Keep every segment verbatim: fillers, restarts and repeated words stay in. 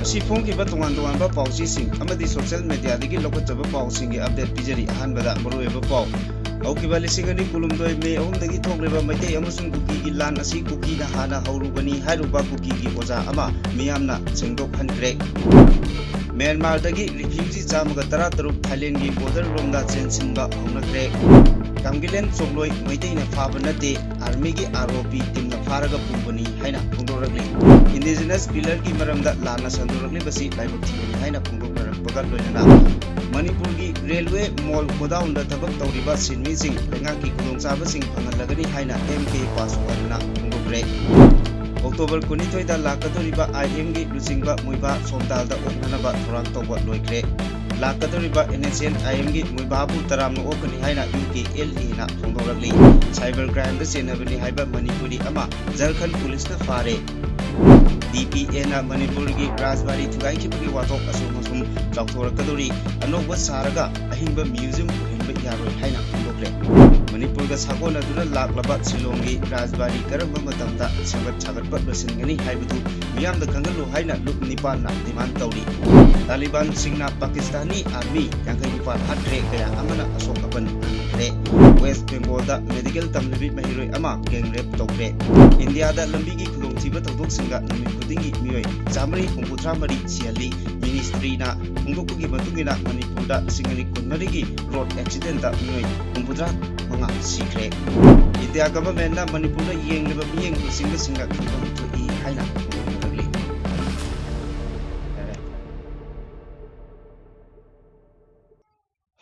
ꯁꯤ ꯐꯣꯡꯈꯤꯕ ꯇꯣꯉꯥꯟ ꯇꯣꯉꯥꯟꯕ ꯄꯥꯎꯆꯦꯁꯤꯡ ꯑꯃꯗꯤ social mediaꯗꯒꯤ ꯂꯧꯈꯠꯆꯕ ꯄꯥꯎꯁꯤꯡꯒꯤ update ꯄꯤꯖꯔꯤ꯫ ꯑꯍꯥꯟꯕꯗ ꯃꯔꯨꯑꯣꯏꯕ ꯄꯥꯎ꯫ ꯍꯧꯈꯤꯕ ꯂꯤꯁꯤꯡ ꯑꯅꯤ ꯀꯨꯟꯍꯨꯝꯗꯣꯏ ꯃꯦ ꯑꯍꯨꯝꯗꯒꯤ ꯊꯣꯛꯂꯤꯕ ꯃꯩꯇꯩ ꯑꯃꯁꯨꯡ ꯀꯨꯀꯤꯒꯤ ꯂꯥꯟ ꯑꯁꯤ ꯀꯨꯀꯤꯅ ꯍꯥꯟꯅ ꯍꯧꯔꯨꯕꯅꯤ ꯍꯥꯏꯔꯨꯕ ꯀꯨꯀꯤꯒꯤ ꯑꯣꯖꯥ ꯑꯃ ꯃꯤꯌꯥꯝꯅ ꯁꯦꯡꯗꯣꯛꯍꯟꯈ꯭ꯔꯦ꯫ ꯃ꯭ꯌꯥꯟꯃꯥꯔꯗꯒꯤ refugee ꯆꯥꯝꯃꯒ ꯇꯔꯥ ꯇꯔꯨꯛ Thailandꯒꯤ border ꯔꯣꯝꯗ ꯆꯦꯟꯁꯤꯟꯕ ꯍꯧꯅꯈ꯭ꯔꯦ꯫ ꯀꯥꯝꯒꯤꯂꯦꯟ ꯆꯣꯡꯂꯣꯏ ꯃꯩꯇꯩꯅ ꯐꯥꯕ ꯅꯠꯇꯦ, armyꯒꯤ ROP teamꯅ ꯐꯥꯔꯒ ꯄꯨꯕꯅꯤ ꯍꯥꯏꯅ ꯐꯣꯡꯗꯣꯔꯛꯂꯤ꯫ Indigenous pillarꯒꯤ ꯃꯔꯝꯗ ꯂꯥꯟꯅ ꯁꯟꯗꯣꯔꯛꯂꯤꯕꯁꯤ ꯂꯥꯏꯕꯛ ꯊꯤꯕꯅꯤ ꯍꯥꯏꯅ ꯐꯣꯡꯗꯣꯛꯅꯔꯛꯄꯒ ꯂꯣꯏꯅꯅ ꯃꯅꯤꯄꯨꯔꯒꯤ railway mall godownꯗ ꯊꯕꯛ ꯇꯧꯔꯤꯕ ꯁꯤꯟꯃꯤꯁꯤꯡ ꯂꯩꯉꯥꯛꯀꯤ ꯈꯨꯗꯣꯡꯆꯥꯕꯁꯤꯡ ꯐꯪꯍꯜꯂꯒꯅꯤ ꯍꯥꯏꯅ M K ꯄꯥꯁꯋꯥꯟꯅ ꯐꯣꯡꯗꯣꯛꯈ꯭ꯔꯦ꯫ October ꯀꯨꯟꯅꯤꯊꯣꯏꯗ ꯂꯥꯛꯀꯗꯧꯔꯤꯕ IMꯒꯤ ꯂꯨꯆꯤꯡꯕ ꯃꯨꯏꯕꯥ ꯁꯣꯝꯗꯥꯜꯗ ꯑꯣꯛꯅꯅꯕ ꯊꯧꯔꯥꯡ ꯇꯧꯕ ꯂꯣꯏꯈ꯭ꯔꯦ꯫ ꯂꯥꯛꯀꯗꯧꯔꯤꯕ NSCN IMꯒꯤ ꯃꯨꯏꯕꯥꯕꯨ ꯇꯔꯥꯝꯅ ꯑꯣꯛꯀꯅꯤ ꯍꯥꯏꯅ UKLAꯅ ꯐꯣꯡꯗꯣꯔꯛꯂꯤ꯫ Cyber crimeꯗ ꯆꯦꯟꯅꯕꯅꯤ ꯍꯥꯏꯕ ꯃꯅꯤꯄꯨꯔꯤ ꯑꯃ ꯖꯔꯈꯟ ꯄꯨꯂꯤꯁꯅ ꯐꯥꯔꯦ꯫ DPAꯅ ꯃꯅꯤꯄꯨꯔꯒꯤ ꯔꯥꯖꯕꯥꯔꯤ ꯊꯨꯒꯥꯏꯈꯤꯕꯒꯤ ꯋꯥꯊꯣꯛ ꯑꯁꯨꯝ ꯑꯁꯨꯝ ꯆꯥꯎꯊꯣꯔꯛꯀꯗꯧꯔꯤ꯫ ꯑꯅꯧꯕ ꯁꯥꯔꯒ ꯑꯍꯤꯡꯕ museum ꯑꯣꯏꯍꯟꯕ ꯌꯥꯔꯣꯏ ꯍꯥꯏꯅ ꯐꯣꯡꯗꯣꯛꯈ꯭ꯔꯦ꯫ ꯃꯅꯤꯄꯨꯔꯒ ꯁꯥꯒꯣꯟꯅꯗꯨꯅ ꯂꯥꯛꯂꯕ ꯁꯤꯂꯣꯡꯒꯤ ꯔꯥꯖꯕꯥꯔꯤ ꯀꯔꯝꯕ ꯃꯇꯝꯗ ꯁꯦꯝꯒꯠ ꯁꯥꯒꯠꯄ ꯂꯣꯏꯁꯤꯟꯒꯅꯤ ꯍꯥꯏꯕꯗꯨ ꯃꯤꯌꯥꯝꯗ ꯈꯪꯍꯜꯂꯨ ꯍꯥꯏꯅ ꯂꯨꯞ ꯅꯤꯄꯥꯟꯅ demand ꯇꯧꯔꯤ꯫ ꯇꯥꯂꯤꯕꯥꯟꯁꯤꯡꯅ ꯄꯥꯀꯤꯁꯇꯥꯅꯤ army ꯌꯥꯡꯈꯩ ꯅꯤꯄꯥꯟ ꯍꯥꯠꯈ꯭ꯔꯦ, ꯀꯌꯥ ꯑꯃꯅ ꯑꯁꯣꯛ ꯑꯄꯟ ꯅꯪꯈ꯭ꯔꯦ꯫ West Bengalꯗ medical ꯇꯝꯂꯤꯕꯤ ꯃꯍꯩꯔꯣꯏ ꯑꯃ gang rape ꯇꯧꯈ꯭ꯔꯦ꯫ ꯏꯟꯗꯤꯌꯥꯗ ꯂꯝꯕꯤꯒꯤ ꯈꯨꯗꯣꯡꯊꯤꯕ ꯊꯧꯗꯣꯛꯁꯤꯡꯗ ꯅꯨꯃꯤꯠ ꯈꯨꯗꯤꯡꯒꯤ ꯃꯤꯑꯣꯏ ꯆꯥꯃꯔꯤ ꯍꯨꯝꯐꯨꯇꯔꯥ ꯃꯔꯤ ꯁꯤꯍꯜꯂꯤ꯫ Ministryꯅ ꯐꯣꯡꯗꯣꯛꯄꯒꯤ ꯃꯇꯨꯡ ꯏꯟꯅ ꯃꯅꯤꯄꯨꯔꯗ ꯂꯤꯁꯤꯡ ꯑꯅꯤ ꯀꯨꯟꯃꯔꯤꯒꯤ road accidentꯇ ꯃꯤꯑꯣꯏ ꯍꯨꯝꯐꯨꯇꯔꯥ ꯃꯉꯥ ꯁꯤꯈ꯭ꯔꯦ꯫ ꯏꯟꯗꯤꯌꯥ governmentꯅ ꯃꯅꯤꯄꯨꯔꯗ ꯌꯦꯡꯂꯤꯕ ꯃꯤꯠꯌꯦꯡ ꯂꯨꯆꯤꯡꯕꯁꯤꯡꯒ ꯈꯪꯐꯝ ꯊꯣꯛꯏ ꯍꯥꯏꯅ ꯐꯣꯡꯗꯣꯛꯅꯔꯛꯂꯤ꯫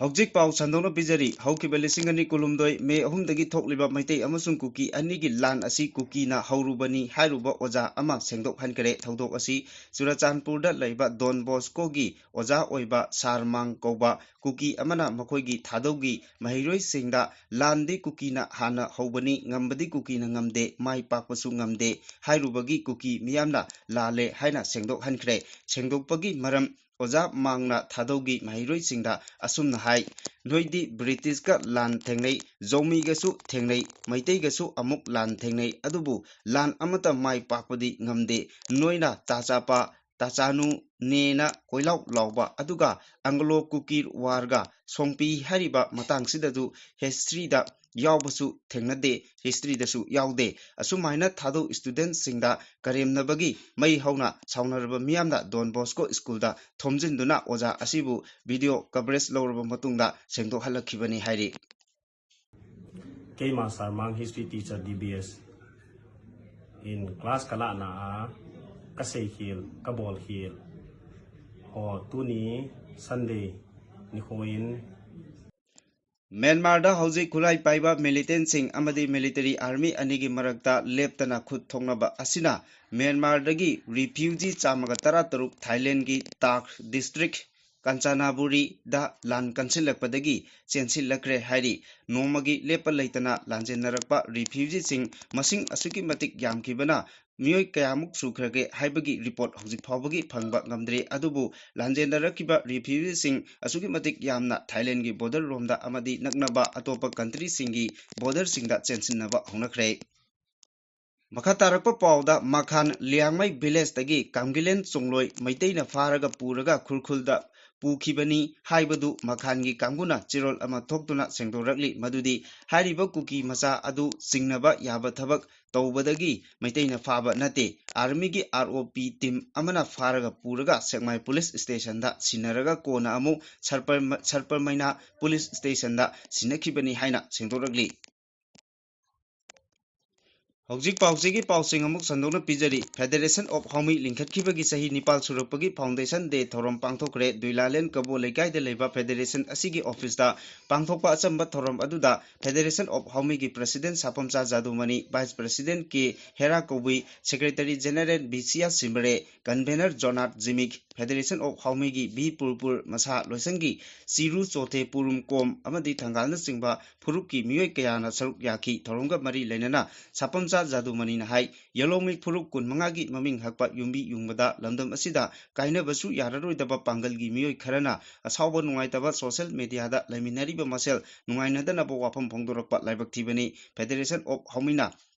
ꯍꯧꯖꯤꯛ ꯄꯥꯎ ꯁꯟꯗꯣꯛꯅ ꯄꯤꯖꯔꯤ꯫ ꯍꯧꯈꯤꯕ ꯂꯤꯁꯤꯡ ꯑꯅꯤ ꯀꯨꯟꯍꯨꯝꯗꯣꯏ ꯃꯦ ꯑꯍꯨꯝꯗꯒꯤ ꯊꯣꯛꯂꯤꯕ ꯃꯩꯇꯩ ꯑꯃꯁꯨꯡ ꯀꯨꯀꯤ ꯑꯅꯤꯒꯤ ꯂꯥꯟ ꯑꯁꯤ ꯀꯨꯀꯤꯅ ꯍꯧꯔꯨꯕꯅꯤ ꯍꯥꯏꯔꯨꯕ ꯑꯣꯖꯥ ꯑꯃ ꯁꯦꯡꯗꯣꯛꯍꯟꯈ꯭ꯔꯦ꯫ ꯊꯧꯗꯣꯛ ꯑꯁꯤ ꯆꯨꯔꯆꯥꯟꯄꯨꯔꯗ ꯂꯩꯕ ꯗꯣꯟ ꯕꯣꯁꯀꯣꯒꯤ ꯑꯣꯖꯥ ꯑꯣꯏꯕ ꯁꯥꯔ ꯃꯥꯡ ꯀꯧꯕ ꯀꯨꯀꯤ ꯑꯃꯅ ꯃꯈꯣꯏꯒꯤ ꯊꯥꯗꯧꯒꯤ ꯃꯍꯩꯔꯣꯏꯁꯤꯡꯗ ꯂꯥꯟꯗꯤ ꯀꯨꯀꯤꯅ ꯍꯥꯟꯅ ꯍꯧꯕꯅꯤ, ꯉꯝꯕꯗꯤ ꯀꯨꯀꯤꯅ ꯉꯝꯗꯦ, ꯃꯥꯏ ꯄꯥꯛꯄꯁꯨ ꯉꯝꯗꯦ ꯍꯥꯏꯔꯨꯕꯒꯤ ꯀꯨꯀꯤ ꯃꯤꯌꯥꯝꯅ ꯂꯥꯜꯂꯦ ꯍꯥꯏꯅ ꯁꯦꯡꯗꯣꯛꯍꯟꯈ꯭ꯔꯦ꯫ ꯁꯦꯡꯗꯣꯛꯄꯒꯤ ꯃꯔꯝ ꯑꯣꯖꯥ ꯃꯥꯡꯅ ꯊꯥꯗꯧꯒꯤ ꯃꯍꯩꯔꯣꯏꯁꯤꯡꯗ ꯑꯁꯨꯝꯅ ꯍꯥꯏ, "ꯅꯣꯏꯗꯤ ꯕ꯭ꯔꯤꯇꯤꯁꯀ ꯂꯥꯟ ꯊꯦꯡꯅꯩ, ꯖꯧꯃꯤꯒꯁꯨ ꯊꯦꯡꯅꯩ, ꯃꯩꯇꯩꯒꯁꯨ ꯑꯃꯨꯛ ꯂꯥꯟ ꯊꯦꯡꯅꯩ, ꯑꯗꯨꯕꯨ ꯂꯥꯟ ꯑꯃꯠꯇ ꯃꯥꯏ ꯄꯥꯛꯄꯗꯤ ꯉꯝꯗꯦ꯫ ꯅꯣꯏꯅ ꯇꯥ ꯆꯥꯄ ꯇꯥꯆꯥꯅꯨ ꯅꯦꯅ ꯀꯣꯏꯂꯥꯎ ꯂꯥꯎꯕ, ꯑꯗꯨꯒ ꯑꯪꯒꯂꯣ ꯀꯨꯀꯤ ꯋꯥꯔꯒ ꯁꯣꯡꯄꯤ ꯍꯥꯏꯔꯤꯕ ꯃꯇꯥꯡꯁꯤꯗꯁꯨ ꯍꯤꯁꯇ꯭ꯔꯤꯗ ꯌꯥꯎꯕꯁꯨ ꯊꯦꯡꯅꯗꯦ, ꯍꯤꯁꯇ꯭ꯔꯤꯗꯁꯨ ꯌꯥꯎꯗꯦ꯫ ꯑꯁꯨꯃꯥꯏꯅ ꯊꯥꯗꯧ ꯏꯁꯇꯨꯗꯦꯟꯁꯤꯡꯗ ꯀꯔꯦꯝꯅꯕꯒꯤ ꯃꯩ ꯍꯧꯅ ꯁꯥꯎꯅꯔꯕ ꯃꯤꯌꯥꯝꯅ ꯗꯣꯟ ꯕꯣꯁꯀꯣ ꯁ꯭ꯀꯨꯜꯗ ꯊꯣꯝꯖꯤꯟꯗꯨꯅ ꯑꯣꯖꯥ ꯑꯁꯤꯕꯨ ꯚꯤꯗꯤꯑꯣ ꯀꯚꯔꯦꯖ ꯂꯧꯔꯕ ꯃꯇꯨꯡꯗ ꯁꯦꯡꯗꯣꯛꯍꯜꯂꯛꯈꯤꯕꯅꯤ ꯍꯥꯏꯔꯤ꯫ Keima Sarmang, history teacher, D B S, in class kalana a kasei khel, kabol khel. Ho tuni Sunday nikhoin ꯃ꯭ꯌꯥꯟꯃꯥꯔꯗ ꯍꯧꯖꯤꯛ ꯈꯨꯠꯂꯥꯏ ꯄꯥꯏꯕ ꯃꯤꯂꯤꯇꯦꯟꯁꯤꯡ ꯑꯃꯗꯤ ꯃꯤꯂꯤꯇꯔꯤ ꯑꯥꯔꯃꯤ ꯑꯅꯤꯒꯤ ꯃꯔꯛꯇ ꯂꯦꯞꯇꯅ ꯈꯨꯠ ꯊꯣꯛꯅꯕ ꯑꯁꯤꯅ ꯃ꯭ꯌꯥꯟꯃꯥꯔꯗꯒꯤ ꯔꯤꯐ꯭ꯌꯨꯖꯤ ꯆꯥꯝꯃꯒ ꯇꯔꯥꯇꯔꯨꯛ ꯊꯥꯏꯂꯦꯟꯒꯤ ꯇꯥꯛ ꯗꯤꯁꯇ꯭ꯔꯤꯛ ꯀꯟꯆꯥꯅꯥꯕꯨꯔꯤꯗ ꯂꯥꯟ ꯀꯟꯁꯤꯜꯂꯛꯄꯗꯒꯤ ꯆꯦꯟꯁꯤꯜꯂꯛꯈ꯭ꯔꯦ ꯍꯥꯏꯔꯤ꯫ ꯅꯣꯡꯃꯒꯤ ꯂꯦꯞꯄ ꯂꯩꯇꯅ ꯂꯥꯟꯖꯦꯟꯅꯔꯛꯄ ꯔꯤꯐ꯭ꯌꯨꯖꯤꯁꯤꯡ ꯃꯁꯤꯡ ꯑꯁꯨꯛꯀꯤ ꯃꯇꯤꯛ ꯌꯥꯝꯈꯤꯕꯅ ꯃꯤꯑꯣꯏ ꯀꯌꯥꯃꯨꯛ ꯁꯨꯈ꯭ꯔꯒꯦ ꯍꯥꯏꯕꯒꯤ ꯔꯤꯄꯣꯔꯠ ꯍꯧꯖꯤꯛ ꯐꯥꯎꯕꯒꯤ ꯐꯪꯕ ꯉꯝꯗ꯭ꯔꯤ꯫ ꯑꯗꯨꯕꯨ ꯂꯥꯟꯖꯦꯟꯅꯔꯛꯈꯤꯕ ꯔꯤꯐ꯭ꯌꯨꯖꯤꯁꯤꯡ ꯑꯁꯨꯛꯀꯤ ꯃꯇꯤꯛ ꯌꯥꯝꯅ ꯊꯥꯏꯂꯦꯟꯒꯤ ꯕꯣꯔꯗꯔ ꯔꯣꯝꯗ ꯑꯃꯗꯤ ꯅꯛꯅꯕ ꯑꯇꯣꯞꯄ ꯀꯟꯇ꯭ꯔꯤꯁꯤꯡꯒꯤ ꯕꯣꯔꯗꯔꯁꯤꯡꯗ ꯆꯦꯟꯁꯤꯟꯅꯕ ꯍꯧꯅꯈ꯭ꯔꯦ꯫ ꯃꯈꯥ ꯇꯥꯔꯛꯄ ꯄꯥꯎꯗ ꯃꯈꯥꯟ ꯂꯤꯌꯥꯡꯃꯩ ꯚꯤꯂꯦꯖꯇꯒꯤ ꯀꯥꯝꯒꯤꯂꯦꯟ ꯆꯣꯡꯂꯣꯏ ꯃꯩꯇꯩꯅ ꯐꯥꯔꯒ ꯄꯨꯔꯒ ꯈꯨꯔꯈꯨꯜꯗ ꯄꯨꯈꯤꯕꯅꯤ ꯍꯥꯏꯕꯗꯨ ꯃꯈꯥꯟꯒꯤ ꯀꯥꯡꯕꯨꯅ ꯆꯦꯔꯣꯜ ꯑꯃ ꯊꯣꯛꯇꯨꯅ ꯁꯦꯡꯗꯣꯔꯛꯂꯤ꯫ ꯃꯗꯨꯗꯤ ꯍꯥꯏꯔꯤꯕ ꯀꯨꯀꯤ ꯃꯆꯥ ꯑꯗꯨ ꯆꯤꯡꯅꯕ ꯌꯥꯕ ꯊꯕꯛ ꯇꯧꯕꯗꯒꯤ ꯃꯩꯇꯩꯅ ꯐꯥꯕ ꯅꯠꯇꯦ꯫ ꯑꯥꯔꯃꯤꯒꯤ ꯑꯥꯔ ꯑꯣ ꯄꯤ ꯇꯤꯝ ꯑꯃꯅ ꯐꯥꯔꯒ ꯄꯨꯔꯒ ꯁꯦꯛꯃꯥꯏ ꯄꯨꯂꯤꯁ ꯁ꯭ꯇꯦꯁꯟꯗ ꯁꯤꯟꯅꯔꯒ ꯀꯣꯟꯅ ꯑꯃꯨꯛ ꯁꯔꯄꯔ-, ꯁꯔꯄꯔꯃꯩꯅꯥ ꯄꯨꯂꯤꯁ ꯁ꯭ꯇꯦꯁꯟꯗ ꯁꯤꯟꯅꯈꯤꯕꯅꯤ ꯍꯥꯏꯅ ꯁꯦꯡꯗꯣꯔꯛꯂꯤ꯫ ꯍꯧꯖꯤꯛ ꯄꯥꯎꯆꯦꯒꯤ ꯄꯥꯎꯁꯤꯡ ꯑꯃꯨꯛ ꯁꯟꯗꯣꯛꯅ ꯄꯤꯖꯔꯤ꯫ Federation of Haomui ꯂꯤꯡꯈꯠꯈꯤꯕꯒꯤ ꯆꯍꯤ ꯅꯤꯄꯥꯜ ꯁꯨꯔꯛꯄꯒꯤ foundation day ꯊꯧꯔꯝ ꯄꯥꯡꯊꯣꯛꯈ꯭ꯔꯦ꯫ ꯗꯨꯏꯂꯥꯂꯦꯟ ꯀꯕꯣ ꯂꯩꯀꯥꯏꯗ ꯂꯩꯕ federation ꯑꯁꯤꯒꯤ office ꯇ ꯄꯥꯡꯊꯣꯛꯄ ꯑꯆꯝꯕ ꯊꯧꯔꯝ ꯑꯗꯨꯗ Federation of Haomui ꯒꯤ president ꯁꯥꯄꯝꯆꯥ ꯖꯥꯗꯨꯃꯅꯤ, vice president K Hera Kaubi, secretary general Bisiya Simbre, convener Jonat Jimik, Federation of Haomui ꯒꯤ ꯕꯤ ꯄꯨꯔꯄꯨꯔ ꯃꯁꯥ ꯂꯣꯏꯁꯪꯒꯤ ꯆꯤꯔꯨ ꯆꯣꯊꯦ ꯄꯨꯔꯨꯝ ꯀꯣꯝ ꯑꯃꯗꯤ ꯊꯪꯒꯥꯜꯅꯆꯤꯡꯕ ꯐꯨꯔꯨꯞꯀꯤ ꯃꯤꯑꯣꯏ ꯀꯌꯥꯅ ꯁꯔꯨꯛ ꯌꯥꯈꯤ꯫ ꯊꯧꯔꯝꯒ ꯃꯔꯤ ꯂꯩꯅꯅ ꯁꯥꯄꯝꯆꯥ ꯖꯥꯗꯨꯃꯅꯤꯅ ꯍꯥꯏ, ꯌꯦꯂꯣꯡꯃꯤ ꯐꯨꯔꯨꯞ ꯀꯨꯟꯃꯉꯥꯒꯤ ꯃꯃꯤꯡ ꯍꯛꯄ ꯌꯨꯝꯕꯤ ꯌꯨꯡꯕꯗ ꯂꯝꯗꯝ ꯑꯁꯤꯗ ꯀꯥꯏꯅꯕꯁꯨ ꯌꯥꯔꯔꯣꯏꯗꯕ ꯄꯥꯡꯒꯜꯒꯤ ꯃꯤꯑꯣꯏ ꯈꯔꯅ ꯑꯁꯥꯎꯕ ꯅꯨꯡꯉꯥꯏꯇꯕ social media ꯗ ꯂꯩꯃꯤꯟꯅꯔꯤꯕ ꯃꯁꯦꯜ ꯅꯨꯡꯉꯥꯏꯅꯗꯅꯕ ꯋꯥꯐꯝ ꯐꯣꯡꯗꯣꯔꯛꯄ ꯂꯥꯏꯕꯛ ꯊꯤꯕꯅꯤ꯫ Federation of Haomui ꯅ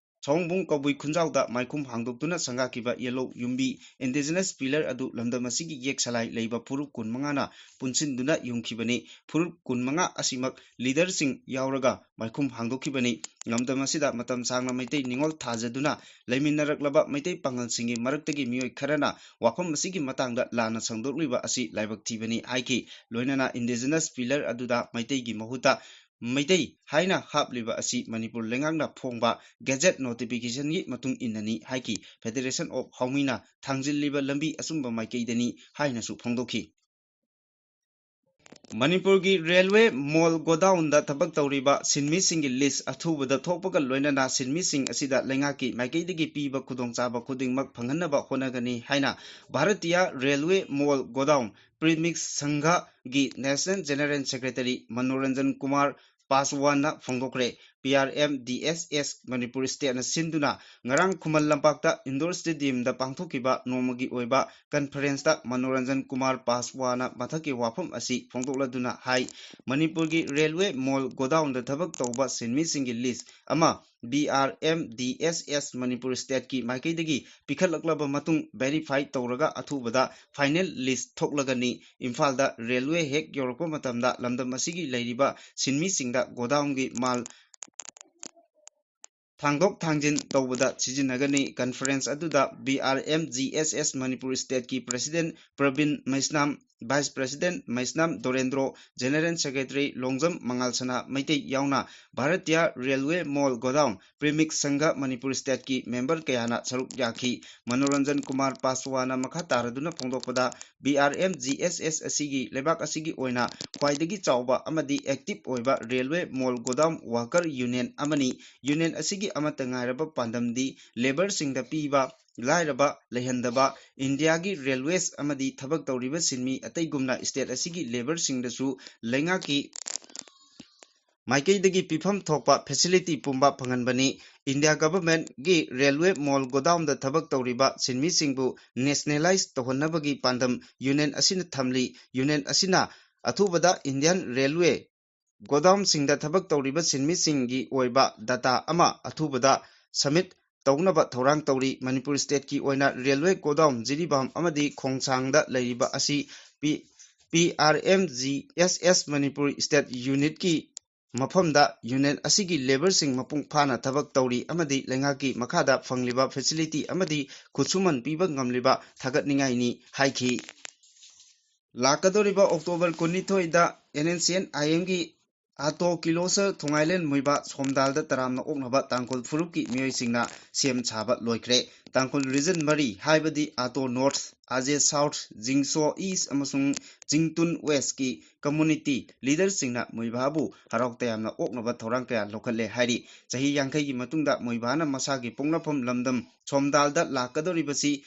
ꯁꯑꯣꯝꯕꯨꯡ ꯀꯕꯨꯏ ꯈꯨꯟꯖꯥꯎꯗ ꯃꯥꯏꯈꯨꯝ ꯍꯥꯡꯗꯣꯛꯇꯨꯅ ꯁꯪꯒꯥꯈꯤꯕ ꯌꯦꯜꯂꯧ ꯌꯨꯝꯕꯤ indigenous pillar ꯑꯗꯨ ꯂꯝꯗꯝ ꯑꯁꯤꯒꯤ ꯌꯦꯛ ꯁꯂꯥꯏ ꯂꯩꯕ ꯐꯨꯔꯨꯞ ꯀꯨꯟꯃꯉꯥꯅ ꯄꯨꯟꯁꯤꯟꯗꯨꯅ ꯌꯨꯡꯈꯤꯕꯅꯤ꯫ ꯐꯨꯔꯨꯞ ꯀꯨꯟꯃꯉꯥ ꯑꯁꯤꯃꯛ leaderꯁꯤꯡ ꯌꯥꯎꯔꯒ ꯃꯥꯏꯈꯨꯝ ꯍꯥꯡꯗꯣꯛꯈꯤꯕꯅꯤ꯫ ꯂꯝꯗꯝ ꯑꯁꯤꯗ ꯃꯇꯝ ꯁꯥꯡꯅ ꯃꯩꯇꯩ ꯅꯤꯉꯣꯜ ꯊꯥꯖꯗꯨꯅ ꯂꯩꯃꯤꯟꯅꯔꯛꯂꯕ ꯃꯩꯇꯩ ꯄꯥꯉꯜꯁꯤꯡꯒꯤ ꯃꯔꯛꯇꯒꯤ ꯃꯤꯑꯣꯏ ꯈꯔꯅ ꯋꯥꯐꯝ ꯑꯁꯤꯒꯤ ꯃꯇꯥꯡꯗ ꯂꯥꯟꯅ ꯁꯟꯗꯣꯛꯂꯤꯕ ꯑꯁꯤ ꯂꯥꯏꯕꯛ ꯊꯤꯕꯅꯤ ꯍꯥꯏꯈꯤ꯫ ꯂꯣꯏꯅꯅ indigenous pillar ꯑꯗꯨꯗ ꯃꯩꯇꯩꯒꯤ ꯃꯍꯨꯠꯇ ꯃꯩꯇꯩ ꯍꯥꯏꯅ ꯍꯥꯞꯂꯤꯕ ꯑꯁꯤ ꯃꯅꯤꯄꯨꯔ ꯂꯩꯉꯥꯛꯅ ꯐꯣꯡꯕ gazette notificationꯒꯤ ꯃꯇꯨꯡ ꯏꯟꯅꯅꯤ ꯍꯥꯏꯈꯤ꯫ Federation of ꯍꯥꯎꯃꯤꯅ ꯊꯥꯡꯖꯤꯜꯂꯤꯕ ꯂꯝꯕꯤ ꯑꯆꯨꯝꯕ ꯃꯥꯏꯀꯩꯗꯅꯤ ꯍꯥꯏꯅꯁꯨ ꯐꯣꯡꯗꯣꯛꯈꯤ꯫ ꯃꯅꯤꯄꯨꯔꯒꯤ railway mall godownꯗ ꯊꯕꯛ ꯇꯧꯔꯤꯕ ꯁꯤꯟꯃꯤꯁꯤꯡꯒꯤ list ꯑꯊꯨꯕꯗ ꯊꯣꯛꯄꯒ ꯂꯣꯏꯅꯅ ꯁꯤꯟꯃꯤꯁꯤꯡ ꯑꯁꯤꯗ ꯂꯩꯉꯥꯛꯀꯤ ꯃꯥꯏꯀꯩꯗꯒꯤ ꯄꯤꯕ ꯈꯨꯗꯣꯡꯆꯥꯕ ꯈꯨꯗꯤꯡꯃꯛ ꯐꯪꯍꯟꯅꯕ ꯍꯣꯠꯅꯒꯅꯤ ꯍꯥꯏꯅ Bharatiya railway mall godown ꯄ꯭ꯔꯤꯃꯤꯛꯁ ꯁꯪꯘꯒꯤ National General Secretary Manoranjan Kumar ꯄꯥꯁꯋꯥꯟꯅ ꯐꯣꯡꯗꯣꯛꯈ꯭ꯔꯦ꯫ P R M D S S Manipur stateꯅ ꯁꯤꯟꯗꯨꯅ ꯉꯔꯥꯡ ꯈꯨꯃꯟ ꯂꯝꯄꯥꯛꯇ indoor stadiumꯗ ꯄꯥꯡꯊꯣꯛꯈꯤꯕ ꯅꯣꯡꯃꯒꯤ ꯑꯣꯏꯕ conferenceꯇ ꯃꯅꯣꯔꯟꯖꯟ ꯀꯨꯃꯥꯔ ꯄꯥꯁꯋꯥꯟꯅ ꯃꯊꯛꯀꯤ ꯋꯥꯐꯝ ꯑꯁꯤ ꯐꯣꯡꯗꯣꯛꯂꯗꯨꯅ ꯍꯥꯏ, ꯃꯅꯤꯄꯨꯔꯒꯤ railway mall godownꯗ ꯊꯕꯛ ꯇꯧꯕ ꯁꯤꯟꯃꯤꯁꯤꯡꯒꯤ list ꯑꯃ B R M D S S Manipur stateꯀꯤ ꯃꯥꯏꯀꯩꯗꯒꯤ ꯄꯤꯈꯠꯂꯛꯂꯕ ꯃꯇꯨꯡ verify ꯇꯧꯔꯒ ꯑꯊꯨꯕꯗ final list ꯊꯣꯛꯂꯒꯅꯤ꯫ ꯏꯝꯐꯥꯜꯗ railway ꯍꯦꯛ ꯌꯧꯔꯛꯄ ꯃꯇꯝꯗ ꯂꯝꯗꯝ ꯑꯁꯤꯒꯤ ꯂꯩꯔꯤꯕ ꯁꯤꯟꯃꯤꯁꯤꯡꯗ godownꯒꯤ ꯃꯥꯜ ꯊꯥꯡꯗꯣꯛ ꯊꯥꯡꯖꯤꯟ ꯇꯧꯕꯗ ꯁꯤꯖꯤꯟꯅꯒꯅꯤ꯫ Conference ꯑꯗꯨꯗ B R M G S S Manipur stateꯀꯤ president Praveen ꯃꯩꯁꯅꯥꯝ, vice president ꯃꯩꯁꯅꯥꯝ ꯗꯣꯔꯦꯟꯗ꯭ꯔꯣ, general secretary ꯂꯣꯡꯖꯝ ꯃꯉꯥꯜꯁꯅꯥ ꯃꯩꯇꯩ ꯌꯥꯎꯅ ꯚꯥꯔꯇꯤꯌꯥ railway mall godown ꯄ꯭ꯔꯤꯃꯤꯛꯁ ꯁꯪꯘ ꯃꯅꯤꯄꯨꯔ stateꯀꯤ member ꯀꯌꯥꯅ ꯁꯔꯨꯛ ꯌꯥꯈꯤ꯫ ꯃꯅꯣꯔꯟꯖꯟ ꯀꯨꯃꯥꯔ ꯄꯥꯁꯋꯥꯅ ꯃꯈꯥ ꯇꯥꯔꯗꯨꯅ ꯐꯣꯡꯗꯣꯛꯄꯗ, B R M G S S ꯑꯁꯤꯒꯤ ꯂꯩꯕꯥꯛ ꯑꯁꯤꯒꯤ ꯑꯣꯏꯅ ꯈ꯭ꯋꯥꯏꯗꯒꯤ ꯆꯥꯎꯕ ꯑꯃꯗꯤ active ꯑꯣꯏꯕ railway mall godown worker union ꯑꯃꯅꯤ꯫ Union ꯑꯁꯤꯒꯤ ꯑꯃꯠꯇ ꯉꯥꯏꯔꯕ ꯄꯥꯟꯗꯝꯗꯤ labourꯁꯤꯡꯗ ꯄꯤꯕ ꯂꯥꯏꯔꯕ ꯂꯩꯍꯟꯗꯕ, ꯏꯟꯗꯤꯌꯥꯒꯤ railways ꯑꯃꯗꯤ ꯊꯕꯛ ꯇꯧꯔꯤꯕ ꯁꯤꯟꯃꯤ ꯑꯇꯩꯒꯨꯝꯅ state ꯑꯁꯤꯒꯤ labourꯁꯤꯡꯗꯁꯨ ꯂꯩꯉꯥꯛꯀꯤ ꯃꯥꯏꯀꯩꯗꯒꯤ ꯄꯤꯐꯝ ꯊꯣꯛꯄ facility ꯄꯨꯝꯕ ꯐꯪꯍꯟꯕꯅꯤ꯫ India governmentꯀꯤ railway mall godownꯗ ꯊꯕꯛ ꯇꯧꯔꯤꯕ ꯁꯤꯟꯃꯤꯁꯤꯡꯕꯨ nationalize ꯇꯧꯍꯟꯅꯕꯒꯤ ꯄꯥꯟꯗꯝ union ꯑꯁꯤꯅ ꯊꯝꯂꯤ꯫ Union ꯑꯁꯤꯅ ꯑꯊꯨꯕꯗ Indian railway godownꯁꯤꯡꯗ ꯊꯕꯛ ꯇꯧꯔꯤꯕ ꯁꯤꯟꯃꯤꯁꯤꯡꯒꯤ ꯑꯣꯏꯕ data ꯑꯃ ꯑꯊꯨꯕꯗ submit ꯇꯧꯅꯕ ꯊꯧꯔꯥꯡ ꯇꯧꯔꯤ꯫ ꯃꯅꯤꯄꯨꯔ stateꯀꯤ ꯑꯣꯏꯅ railway godown, ꯖꯤꯔꯤꯕꯥꯝ ꯑꯃꯗꯤ ꯈꯣꯡꯁꯥꯡꯗ ꯂꯩꯔꯤꯕ ꯑꯁꯤ ꯄꯤ-, P R M G S S Manipur state unitꯀꯤ ꯃꯐꯝꯗ union ꯑꯁꯤꯒꯤ labourꯁꯤꯡ ꯃꯄꯨꯡ ꯐꯥꯅ ꯊꯕꯛ ꯇꯧꯔꯤ ꯑꯃꯗꯤ ꯂꯩꯉꯥꯛꯀꯤ ꯃꯈꯥꯗ ꯐꯪꯂꯤꯕ facility ꯑꯃꯗꯤ ꯈꯨꯠꯁꯨꯃꯟ ꯄꯤꯕ ꯉꯝꯂꯤꯕ ꯊꯥꯒꯠꯅꯤꯡꯉꯥꯏꯅꯤ ꯍꯥꯏꯈꯤ꯫ ꯂꯥꯛꯀꯗꯧꯔꯤꯕ October ꯀꯨꯟꯅꯤꯊꯣꯏꯗ N N C N I Mꯒꯤ ꯑꯥꯇꯣ ꯀꯤꯂꯣꯁꯔ ꯊꯣꯡꯉꯥꯏꯂꯦꯟ ꯃꯨꯏꯕꯥ ꯁꯣꯝꯗꯥꯜꯗ ꯇꯔꯥꯝꯅ ꯑꯣꯛꯅꯕ ꯇꯥꯡꯈꯨꯜ ꯐꯨꯔꯨꯞꯀꯤ ꯃꯤꯑꯣꯏꯁꯤꯡꯅ ꯁꯦꯝ ꯁꯥꯕ ꯂꯣꯏꯈ꯭ꯔꯦ꯫ ꯇꯥꯡꯈꯨꯜ region ꯃꯔꯤ, ꯍꯥꯏꯕꯗꯤ ꯑꯥꯇꯣ North, ꯑꯖꯦ South, ꯖꯤꯡꯁꯣ East ꯑꯃꯁꯨꯡ ꯖꯤꯡꯇꯨꯟ Westꯀꯤ community leaderꯁꯤꯡꯅ ꯃꯨꯏꯕꯥꯕꯨ ꯍꯔꯥꯎ ꯇꯌꯥꯝꯅ ꯑꯣꯛꯅꯕ ꯊꯧꯔꯥꯡ ꯀꯌꯥ ꯂꯧꯈꯠꯂꯦ ꯍꯥꯏꯔꯤ꯫ ꯆꯍꯤ ꯌꯥꯡꯈꯩꯒꯤ ꯃꯇꯨꯡꯗ ꯃꯨꯏꯕꯥꯅ ꯃꯁꯥꯒꯤ ꯄꯣꯛꯅꯐꯝ ꯂꯝꯗꯝ ꯁꯣꯝꯗꯥꯜꯗ ꯂꯥꯛꯀꯗꯧꯔꯤꯕꯁꯤ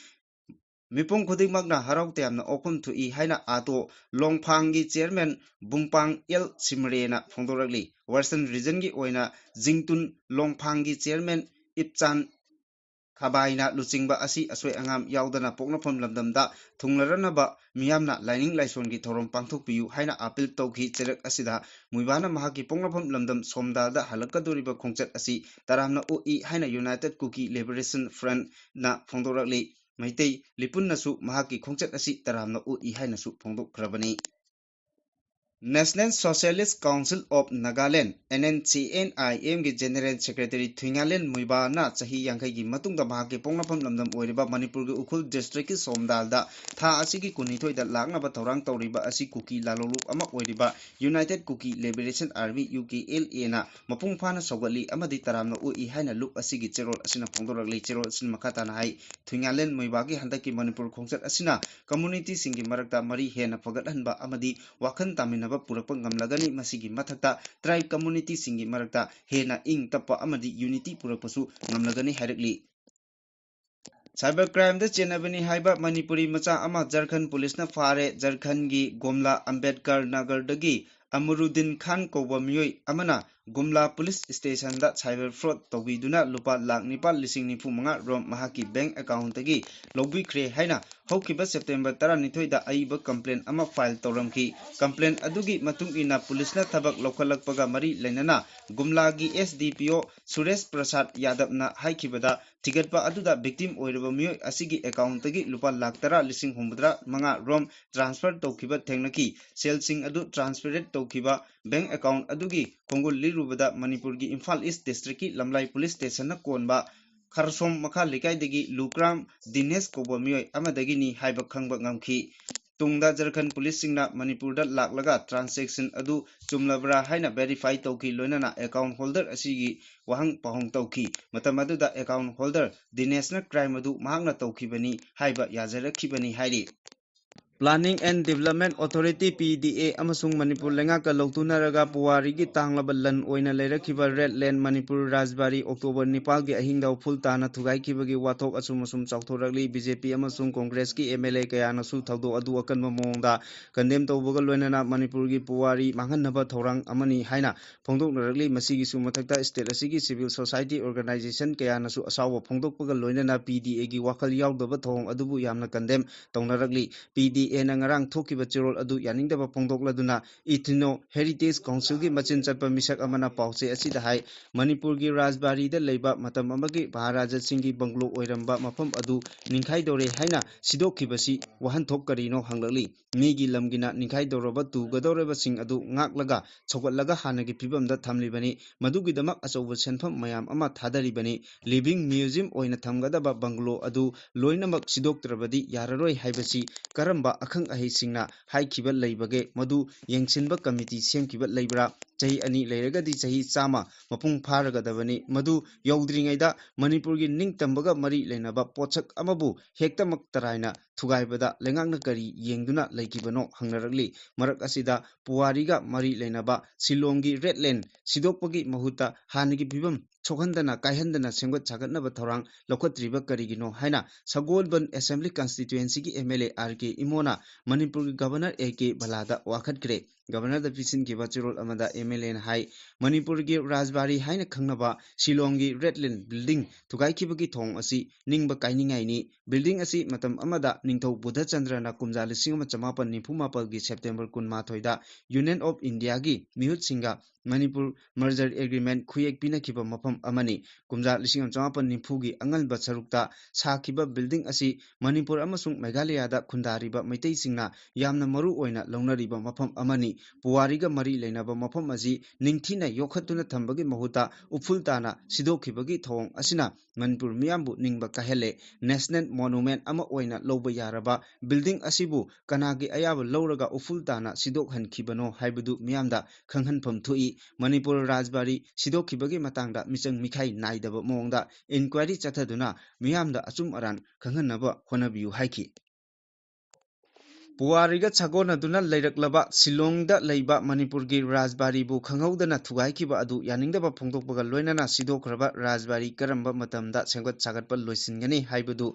ꯃꯤꯄꯨꯝ ꯈꯨꯗꯤꯡꯃꯛꯅ ꯍꯔꯥꯎ ꯇꯌꯥꯝꯅ ꯑꯣꯛꯐꯝ ꯊꯣꯛꯏ ꯍꯥꯏꯅ ꯑꯥꯇꯣ ꯂꯣꯡꯐꯥꯡꯒꯤ chairman ꯕꯨꯡꯄꯥꯡ ꯑꯦꯜ ꯁꯤꯃꯔꯦꯅ ꯐꯣꯡꯗꯣꯔꯛꯂꯤ꯫ Western regionꯒꯤ ꯑꯣꯏꯅ ꯖꯤꯡꯇꯨꯟ ꯂꯣꯡꯐꯥꯡꯒꯤ chairman ꯏꯞꯆꯥꯟ ꯈꯕꯥꯏꯅ ꯂꯨꯆꯤꯡꯕ ꯑꯁꯤ ꯑꯁꯣꯏ ꯑꯉꯥꯝ ꯌꯥꯎꯗꯅ ꯄꯣꯛꯅꯐꯝ ꯂꯝꯗꯝꯗ ꯊꯨꯡꯂꯔꯅꯕ ꯃꯤꯌꯥꯝꯅ ꯂꯥꯏꯅꯤꯡ ꯂꯥꯏꯁꯣꯟꯒꯤ ꯊꯧꯔꯝ ꯄꯥꯡꯊꯣꯛꯄꯤꯌꯨ ꯍꯥꯏꯅ appeal ꯇꯧꯈꯤ꯫ ꯆꯩꯔꯛ ꯑꯁꯤꯗ ꯃꯨꯏꯕꯥꯅ ꯃꯍꯥꯛꯀꯤ ꯄꯣꯛꯅꯐꯝ ꯂꯝꯗꯝ ꯁꯣꯝꯗꯥꯜꯗ ꯍꯜꯂꯛꯀꯗꯧꯔꯤꯕ ꯈꯣꯡꯆꯠ ꯑꯁꯤ ꯇꯔꯥꯝꯅ ꯑꯣꯛꯏ ꯍꯥꯏꯅ United Kuki Liberation Frontꯅ ꯐꯣꯡꯗꯣꯔꯛꯂꯤ꯫ ꯃꯩꯇꯩ ꯂꯤꯄꯨꯟꯅꯁꯨ ꯃꯍꯥꯛꯀꯤ ꯈꯣꯡꯆꯠ ꯑꯁꯤ ꯇꯔꯥꯝꯅ ꯑꯣꯛꯏ ꯍꯥꯏꯅꯁꯨ ꯐꯣꯡꯗꯣꯛꯈ꯭ꯔꯕꯅꯤ꯫ National Socialist Council of Nagaland, N N C N I Mꯒꯤ General Secretary ꯊꯨꯏꯉꯥꯂꯦꯟ ꯃꯨꯏꯕꯥꯅ ꯆꯍꯤ ꯌꯥꯡꯈꯩꯒꯤ ꯃꯇꯨꯡꯗ ꯃꯍꯥꯛꯀꯤ ꯄꯣꯛꯅꯐꯝ ꯂꯝꯗꯝ ꯑꯣꯏꯔꯤꯕ ꯃꯅꯤꯄꯨꯔꯒꯤ ꯎꯈ꯭ꯔꯨꯜ districtꯀꯤ ꯁꯣꯝꯗꯥꯜꯗ ꯊꯥ ꯑꯁꯤꯒꯤ ꯀꯨꯟꯅꯤꯊꯣꯏꯗ ꯂꯥꯛꯅꯕ ꯊꯧꯔꯥꯡ ꯇꯧꯔꯤꯕ ꯑꯁꯤ ꯀꯨꯀꯤ ꯂꯥꯂꯣꯡꯂꯨꯞ ꯑꯃ ꯑꯣꯏꯔꯤꯕ United Kuki Liberation Army, U K L Aꯅ ꯃꯄꯨꯡ ꯐꯥꯅ ꯁꯧꯒꯠꯂꯤ ꯑꯃꯗꯤ ꯇꯔꯥꯝꯅ ꯑꯣꯛꯏ ꯍꯥꯏꯅ ꯂꯨꯞ ꯑꯁꯤꯒꯤ ꯆꯦꯔꯣꯜ ꯑꯁꯤꯅ ꯐꯣꯡꯗꯣꯔꯛꯂꯤ꯫ ꯆꯦꯔꯣꯜ ꯑꯁꯤꯅ ꯃꯈꯥ ꯇꯥꯅ ꯍꯥꯏ, ꯊꯨꯏꯉꯥꯂꯦꯟ ꯃꯣꯏꯕꯥꯒꯤ ꯍꯟꯗꯛꯀꯤ ꯃꯅꯤꯄꯨꯔ ꯈꯣꯡꯆꯠ ꯑꯁꯤꯅ communityꯁꯤꯡꯒꯤ ꯃꯔꯛꯇ ꯃꯔꯤ ꯍꯦꯟꯅ ꯐꯒꯠꯍꯟꯕ ꯑꯃꯗꯤ ꯋꯥꯈꯜ ꯇꯥꯃꯤꯟꯅꯕ ꯄꯨꯔꯛꯄ ꯉꯝꯂꯒꯅꯤ꯫ ꯃꯁꯤꯒꯤ ꯃꯊꯛꯇ tribe communityꯁꯤꯡꯒꯤ ꯃꯔꯛꯇ ꯍꯦꯟꯅ ꯏꯪ ꯇꯞꯄ ꯑꯃꯗꯤ unity ꯄꯨꯔꯛꯄꯁꯨ ꯉꯝꯂꯒꯅꯤ ꯍꯥꯏꯔꯛꯂꯤ꯫ Cyber crimeꯗ ꯆꯦꯟꯅꯕꯅꯤ ꯍꯥꯏꯕ ꯃꯅꯤꯄꯨꯔꯤ ꯃꯆꯥ ꯑꯃ ꯖꯔꯈꯟ ꯄꯨꯂꯤꯁꯅ ꯐꯥꯔꯦ꯫ ꯖꯔꯈꯟꯒꯤ ꯒꯣꯝꯂꯥ ꯑꯝꯕꯦꯗꯀꯔ ꯅꯒꯔꯗꯒꯤ ꯑꯃꯔꯨꯗꯤꯟ ꯈꯥꯟ ꯀꯧꯕ ꯃꯤꯑꯣꯏ ꯑꯃꯅ ꯒꯨꯝꯂꯥ ꯄꯨꯂꯤꯁ ꯁ꯭ꯇꯦꯁꯟꯗ cyber fraud ꯇꯧꯕꯤꯗꯨꯅ ꯂꯨꯄꯥ ꯂꯥꯈ ꯅꯤꯄꯥꯜ ꯂꯤꯁꯤꯡ ꯅꯤꯐꯨ ꯃꯉꯥ ꯔꯣꯝ ꯃꯍꯥꯛꯀꯤ ꯕꯦꯡꯛ ꯑꯦꯀꯥꯎꯟꯠꯇꯒꯤ ꯂꯧꯕꯤꯈ꯭ꯔꯦ ꯍꯥꯏꯅ ꯍꯧꯈꯤꯕ ꯁꯦꯞꯇꯦꯝꯕꯔ ꯇꯔꯥꯅꯤꯊꯣꯏꯗ ꯑꯏꯕ complaint ꯑꯃ file ꯇꯧꯔꯝꯈꯤ꯫ Complaint ꯑꯗꯨꯒꯤ ꯃꯇꯨꯡ ꯏꯟꯅ ꯄꯨꯂꯤꯁꯅ ꯊꯕꯛ ꯂꯧꯈꯠꯂꯛꯄꯒ ꯃꯔꯤ ꯂꯩꯅꯅ ꯒꯨꯝꯂꯥꯒꯤ S D P O Suresh ꯄ꯭ꯔꯁꯥꯗ ꯌꯥꯗꯕꯅ ꯍꯥꯏꯈꯤꯕꯗ, ꯊꯤꯒꯠꯄ ꯑꯗꯨꯗ victim ꯑꯣꯏꯔꯕ ꯃꯤꯑꯣꯏ ꯑꯁꯤꯒꯤ ꯑꯦꯀꯥꯎꯟꯠꯇꯒꯤ ꯂꯨꯄꯥ ꯂꯥꯈ ꯇꯔꯥ ꯂꯤꯁꯤꯡ ꯍꯨꯝꯐꯨꯇꯔꯥ ꯃꯉꯥ ꯔꯣꯝ transfer ꯇꯧꯈꯤꯕ ꯊꯦꯡꯅꯈꯤ꯫ ꯁꯦꯜꯁꯤꯡ ꯑꯗꯨ transfer ꯇꯧꯈꯤꯕ ꯕꯦꯡꯛ ꯑꯦꯀꯥꯎꯟꯠ ꯑꯗꯨꯒꯤ ꯈꯣꯡꯒꯨꯜ ꯂꯤꯔꯨꯕꯗ ꯃꯅꯤꯄꯨꯔꯒꯤ ꯏꯝꯐꯥꯜ ꯏꯁ ꯗꯤꯁꯇ꯭ꯔꯤꯛꯀꯤ ꯂꯝꯂꯥꯏ ꯄꯨꯂꯤꯁ ꯁ꯭ꯇꯦꯁꯟꯅ ꯀꯣꯟꯕ ꯈꯔꯁꯣꯝ ꯃꯈꯥ ꯂꯩꯀꯥꯏꯗꯒꯤ ꯂꯨꯀ꯭ꯔꯥꯝ ꯗꯤꯅꯦꯁ ꯀꯧꯕ ꯃꯤꯑꯣꯏ ꯑꯃꯗꯒꯤꯅꯤ ꯍꯥꯏꯕ ꯈꯪꯕ ꯉꯝꯈꯤ꯫ ꯇꯨꯡꯗ ꯖꯔꯈꯟ ꯄꯨꯂꯤꯁꯁꯤꯡꯅ ꯃꯅꯤꯄꯨꯔꯗ ꯂꯥꯛꯂꯒ transaction ꯑꯗꯨ ꯆꯨꯝꯂꯕ꯭ꯔꯥ ꯍꯥꯏꯅ verify ꯇꯧꯈꯤ, ꯂꯣꯏꯅꯅ ꯑꯦꯀꯥꯎꯟꯠ ꯍꯣꯜꯗꯔ ꯑꯁꯤꯒꯤ ꯋꯥꯍꯪ ꯄꯥꯎꯍꯪ ꯇꯧꯈꯤ꯫ ꯃꯇꯝ ꯑꯗꯨꯗ ꯑꯦꯀꯥꯎꯟꯠ ꯍꯣꯜꯗꯔ ꯗꯤꯅꯦꯁꯅ ꯀ꯭ꯔꯥꯏꯝ ꯑꯗꯨ ꯃꯍꯥꯛꯅ ꯇꯧꯈꯤꯕꯅꯤ ꯍꯥꯏꯕ ꯌꯥꯖꯔꯛꯈꯤꯕꯅꯤ ꯍꯥꯏꯔꯤ꯫ Planning and Development Authority, P D A, ꯑꯃꯁꯨꯡ ꯃꯅꯤꯄꯨꯔ ꯂꯩꯉꯥꯛꯀ ꯂꯧꯇꯨꯅꯔꯒ ꯄꯨꯋꯥꯔꯤꯒꯤ ꯇꯥꯡꯂꯕ ꯂꯟ ꯑꯣꯏꯅ ꯂꯩꯔꯛꯈꯤꯕ Red Land ꯃꯅꯤꯄꯨꯔ ꯔꯥꯖꯕꯥꯔꯤ ꯑꯣꯛꯇꯣꯕꯔ ꯅꯤꯄꯥꯜꯒꯤ ꯑꯍꯤꯡꯗ ꯎꯐꯨꯜ ꯇꯥꯅ ꯊꯨꯒꯥꯏꯈꯤꯕꯒꯤ ꯋꯥꯊꯣꯛ ꯑꯁꯨꯝ ꯑꯁꯨꯝ ꯆꯥꯎꯊꯣꯔꯛꯂꯤ꯫ B J P ꯑꯃꯁꯨꯡ ꯀꯣꯡꯒ꯭ꯔꯦꯁꯀꯤ M L A ꯀꯌꯥꯅꯁꯨ ꯊꯧꯗꯣꯛ ꯑꯗꯨ ꯑꯀꯟꯕ ꯃꯑꯣꯡꯗ condemn ꯇꯧꯕꯒ ꯂꯣꯏꯅꯅ ꯃꯅꯤꯄꯨꯔꯒꯤ ꯄꯨꯋꯥꯔꯤ ꯃꯥꯡꯍꯟꯅꯕ ꯊꯧꯔꯥꯡ ꯑꯃꯅꯤ ꯍꯥꯏꯅ ꯐꯣꯡꯗꯣꯛꯅꯔꯛꯂꯤ꯫ ꯃꯁꯤꯒꯤꯁꯨ ꯃꯊꯛꯇ state ꯑꯁꯤꯒꯤ civil society organization ꯀꯌꯥꯅꯁꯨ ꯑꯁꯥꯎꯕ ꯐꯣꯡꯗꯣꯛꯄꯒ ꯂꯣꯏꯅꯅ P D A ꯒꯤ ꯋꯥꯈꯜ ꯌꯥꯎꯗꯕ ꯊꯧꯑꯣꯡ ꯑꯗꯨꯕꯨ ꯌꯥꯝꯅ condemn ꯇꯧꯅꯔꯛꯂꯤ꯫ P D A ꯅ ꯉꯔꯥꯡ ꯊꯣꯛꯈꯤꯕ ꯆꯦꯔꯣꯜ ꯑꯗꯨ ꯌꯥꯅꯤꯡꯗꯕ ꯐꯣꯡꯗꯣꯛꯂꯗꯨꯅ Ethno Heritage Council ꯒꯤ ꯃꯆꯤꯟ ꯆꯠꯄ ꯃꯤꯁꯛ ꯑꯃꯅ ꯄꯥꯎꯆꯦ ꯑꯁꯤꯗ ꯍꯥꯏ, ꯃꯅꯤꯄꯨꯔꯒꯤ ꯔꯥꯖꯕꯥꯔꯤꯗ ꯂꯩꯕ ꯃꯇꯝ ꯑꯃꯒꯤ ꯃꯍꯥꯔꯥꯖꯥꯁꯤꯡꯒꯤ ꯕꯪꯒ꯭ꯂꯣ ꯑꯣꯏꯔꯝꯕ ꯃꯐꯝ ꯑꯗꯨ ꯅꯤꯡꯈꯥꯏꯗꯧꯔꯦ ꯍꯥꯏꯅ ꯁꯤꯗꯣꯛꯈꯤꯕꯁꯤ ꯋꯥꯍꯟꯊꯣꯛ ꯀꯔꯤꯅꯣ ꯍꯪꯂꯛꯂꯤ꯫ ꯃꯤꯒꯤ ꯂꯝꯒꯤꯅ ꯅꯤꯡꯈꯥꯏꯗꯧꯔꯕ ꯇꯨꯒꯗꯧꯔꯕꯁꯤꯡ ꯑꯗꯨ ꯉꯥꯛꯂꯒ ꯁꯧꯒꯠꯂꯒ ꯍꯥꯟꯅꯒꯤ ꯐꯤꯕꯝꯗ ꯊꯝꯂꯤꯕꯅꯤ꯫ ꯃꯗꯨꯒꯤꯗꯃꯛ ꯑꯆꯧꯕ ꯁꯦꯟꯐꯝ ꯃꯌꯥꯝ ꯑꯃ ꯊꯥꯗꯔꯤꯕꯅꯤ꯫ Living museum ꯑꯣꯏꯅ ꯊꯝꯒꯗꯕ ꯕꯪꯒ꯭ꯂꯣ ꯑꯗꯨ ꯂꯣꯏꯅꯃꯛ ꯁꯤꯗꯣꯛꯇ꯭ꯔꯕꯗꯤ ꯌꯥꯔꯔꯣꯏ ꯍꯥꯏꯕꯁꯤ ꯀꯔꯝꯕ ꯑꯈꯪ ꯑꯍꯩꯁꯤꯡꯅ ꯍꯥꯏꯈꯤꯕ ꯂꯩꯕꯒꯦ? ꯃꯗꯨ ꯌꯦꯡꯁꯤꯟꯕ committee ꯁꯦꯝꯈꯤꯕ ꯂꯩꯕ꯭ꯔꯥ? ꯆꯍꯤ ꯑꯅꯤ ꯂꯩꯔꯒꯗꯤ ꯆꯍꯤ ꯆꯥꯝꯃ ꯃꯄꯨꯡ ꯐꯥꯔꯒꯗꯕꯅꯤ꯫ ꯃꯗꯨ ꯌꯧꯗ꯭ꯔꯤꯉꯩꯗ ꯃꯅꯤꯄꯨꯔꯒꯤ ꯅꯤꯡꯇꯝꯕꯒ ꯃꯔꯤ ꯂꯩꯅꯕ ꯄꯣꯠꯁꯛ ꯑꯃꯕꯨ ꯍꯦꯛꯇꯃꯛ ꯇꯔꯥꯏꯅ ꯊꯨꯒꯥꯏꯕꯗ ꯂꯩꯉꯥꯛꯅ ꯀꯔꯤ ꯌꯦꯡꯗꯨꯅ ꯂꯩꯈꯤꯕꯅꯣ ꯍꯪꯅꯔꯛꯂꯤ꯫ ꯃꯔꯛ ꯑꯁꯤꯗ ꯄꯨꯋꯥꯔꯤꯒ ꯃꯔꯤ ꯂꯩꯅꯕ ꯁꯤꯂꯣꯡꯒꯤ ꯔꯦꯗ ꯂꯦꯟ ꯁꯤꯗꯣꯛꯄꯒꯤ ꯃꯍꯨꯠꯇ ꯍꯥꯟꯅꯒꯤ ꯐꯤꯕꯝ ꯁꯣꯛꯍꯟꯗꯅ ꯀꯥꯏꯍꯟꯗꯅ ꯁꯦꯝꯒꯠ ꯁꯥꯒꯠꯅꯕ ꯊꯧꯔꯥꯡ ꯂꯧꯈꯠꯇ꯭ꯔꯤꯕ ꯀꯔꯤꯒꯤꯅꯣ ꯍꯥꯏꯅ ꯁꯒꯣꯜꯕꯟ ꯑꯦꯁꯦꯝꯕ꯭ꯂꯤ ꯀꯟꯁꯇꯤꯇ꯭ꯋꯦꯟꯁꯤꯒꯤ M L A R K ꯏꯃꯣꯅ ꯃꯅꯤꯄꯨꯔꯒꯤ ꯒꯚꯔꯅꯔ ꯑꯦ ꯀꯦ ꯚꯂꯥꯗ ꯋꯥꯀꯠꯈ꯭ꯔꯦ꯫ ꯒꯚꯔꯅꯔꯗ ꯄꯤꯁꯤꯟꯈꯤꯕ ꯆꯦꯔꯣꯜ ꯑꯃꯗ ꯑꯦꯝ ꯑꯦꯜ ꯑꯦꯅ ꯍꯥꯏ, ꯃꯅꯤꯄꯨꯔꯒꯤ ꯔꯥꯖꯕꯥꯔꯤ ꯍꯥꯏꯅ ꯈꯪꯅꯕ ꯁꯤꯂꯣꯡꯒꯤ ꯔꯦꯗ ꯂꯦꯟ ꯕꯤꯜꯗꯤꯡ ꯊꯨꯒꯥꯏꯈꯤꯕꯒꯤ ꯊꯧꯑꯣꯡ ꯑꯁꯤ ꯅꯤꯡꯕ ꯀꯥꯏꯅꯤꯡꯉꯥꯏꯅꯤ꯫ ꯕꯤꯜꯗꯤꯡ ꯑꯁꯤ ꯃꯇꯝ ꯑꯃꯗ ꯅꯤꯡꯊꯧ ꯕꯨꯙꯆꯟꯗ꯭ꯔꯅ ꯀꯨꯝꯖꯥ ꯂꯤꯁꯤꯡ ꯑꯃ ꯆꯃꯥꯄꯟ ꯅꯤꯐꯨ ꯃꯥꯄꯜꯒꯤ ꯁꯦꯞꯇꯦꯝꯕꯔ ꯀꯨꯟꯃꯥꯊꯣꯏꯗ ꯌꯨꯅꯤꯌꯟ ꯑꯣꯐ ꯏꯟꯗꯤꯌꯥꯒꯤ ꯃꯤꯍꯨꯠꯁꯤꯡꯒ ꯃꯅꯤꯄꯨꯔ ꯃꯔꯖꯔ ꯑꯦꯒ꯭ꯔꯤꯃꯦꯟ ꯈꯨꯌꯦꯛ ꯄꯤꯅꯈꯤꯕ ꯃꯐꯝ ꯑꯃꯅꯤ꯫ ꯀꯨꯝꯖꯥ ꯂꯤꯁꯤꯡ ꯑꯃ ꯆꯃꯥꯄꯟ ꯅꯤꯐꯨꯒꯤ ꯑꯉꯟꯕ ꯁꯔꯨꯛꯇ ꯁꯥꯈꯤꯕ ꯕꯤꯜꯗꯤꯡ ꯑꯁꯤ ꯃꯅꯤꯄꯨꯔ ꯑꯃꯁꯨꯡ ꯃꯦꯘꯥꯂꯌꯥꯗ ꯈꯨꯟꯗꯥꯔꯤꯕ ꯃꯩꯇꯩꯁꯤꯡꯅ ꯌꯥꯝꯅ ꯃꯔꯨ ꯑꯣꯏꯅ ꯂꯧꯅꯔꯤꯕ ꯃꯐꯝ ꯑꯃꯅꯤ꯫ ꯄꯨꯋꯥꯔꯤꯒ ꯃꯔꯤ ꯂꯩꯅꯕ ꯃꯐꯝ ꯑꯁꯤ ꯅꯤꯡꯊꯤꯅ ꯌꯣꯛꯈꯠꯇꯨꯅ ꯊꯝꯕꯒꯤ ꯃꯍꯨꯠꯇ ꯎꯐꯨꯜ ꯇꯥꯅ ꯁꯤꯗꯣꯛꯈꯤꯕꯒꯤ ꯊꯧꯑꯣꯡ ꯑꯁꯤꯅ ꯃꯅꯤꯄꯨꯔ ꯃꯤꯌꯥꯝꯕꯨ ꯅꯤꯡꯕ ꯀꯥꯏꯍꯜꯂꯦ꯫ ꯅꯦꯁꯅꯦꯜ ꯃꯣꯅꯨꯃꯦꯟ ꯑꯃ ꯑꯣꯏꯅ ꯂꯧꯕ ꯌꯥꯔꯕ ꯕꯤꯜꯗꯤꯡ ꯑꯁꯤꯕꯨ ꯀꯅꯥꯒꯤ ꯑꯌꯥꯕ ꯂꯧꯔꯒ ꯎꯐꯨꯜ ꯇꯥꯅ ꯁꯤꯗꯣꯛꯍꯟꯈꯤꯕꯅꯣ ꯍꯥꯏꯕꯗꯨ ꯃꯤꯌꯥꯝꯗ ꯈꯪꯍꯟꯐꯝ ꯊꯣꯛꯏ꯫ ꯃꯅꯤꯄꯨꯔ ꯔꯥꯖꯕꯥꯔꯤ ꯁꯤꯗꯣꯛꯈꯤꯕꯒꯤ ꯃꯇꯥꯡꯗ ꯃꯤꯆꯪ ꯃꯤꯈꯥꯏ ꯅꯥꯏꯗꯕ ꯃꯑꯣꯡꯗ ꯏꯟꯀ꯭ꯋꯥꯏꯔꯤ ꯆꯠꯊꯗꯨꯅ ꯃꯤꯌꯥꯝꯗ ꯑꯆꯨꯝ ꯑꯔꯥꯟ ꯈꯪꯍꯟꯅꯕ ꯍꯣꯠꯅꯕꯤꯌꯨ ꯍꯥꯏꯈꯤ꯫ ꯄꯨꯋꯥꯔꯤꯒ ꯁꯥꯒꯣꯟꯅꯗꯨꯅ ꯂꯩꯔꯛꯂꯕ ꯁꯤꯂꯣꯡꯗ ꯂꯩꯕ ꯃꯅꯤꯄꯨꯔꯒꯤ ꯔꯥꯖꯕꯥꯔꯤꯕꯨ ꯈꯪꯍꯧꯗꯅ ꯊꯨꯒꯥꯏꯈꯤꯕ ꯑꯗꯨ ꯌꯥꯅꯤꯡꯗꯕ ꯐꯣꯡꯗꯣꯛꯄꯒ ꯂꯣꯏꯅꯅ ꯁꯤꯗꯣꯛꯈ꯭ꯔꯕ ꯔꯥꯖꯕꯥꯔꯤ ꯀꯔꯝꯕ ꯃꯇꯝꯗ ꯁꯦꯝꯒꯠ ꯁꯥꯒꯠꯄ ꯂꯣꯏꯁꯤꯟꯒꯅꯤ ꯍꯥꯏꯕꯗꯨ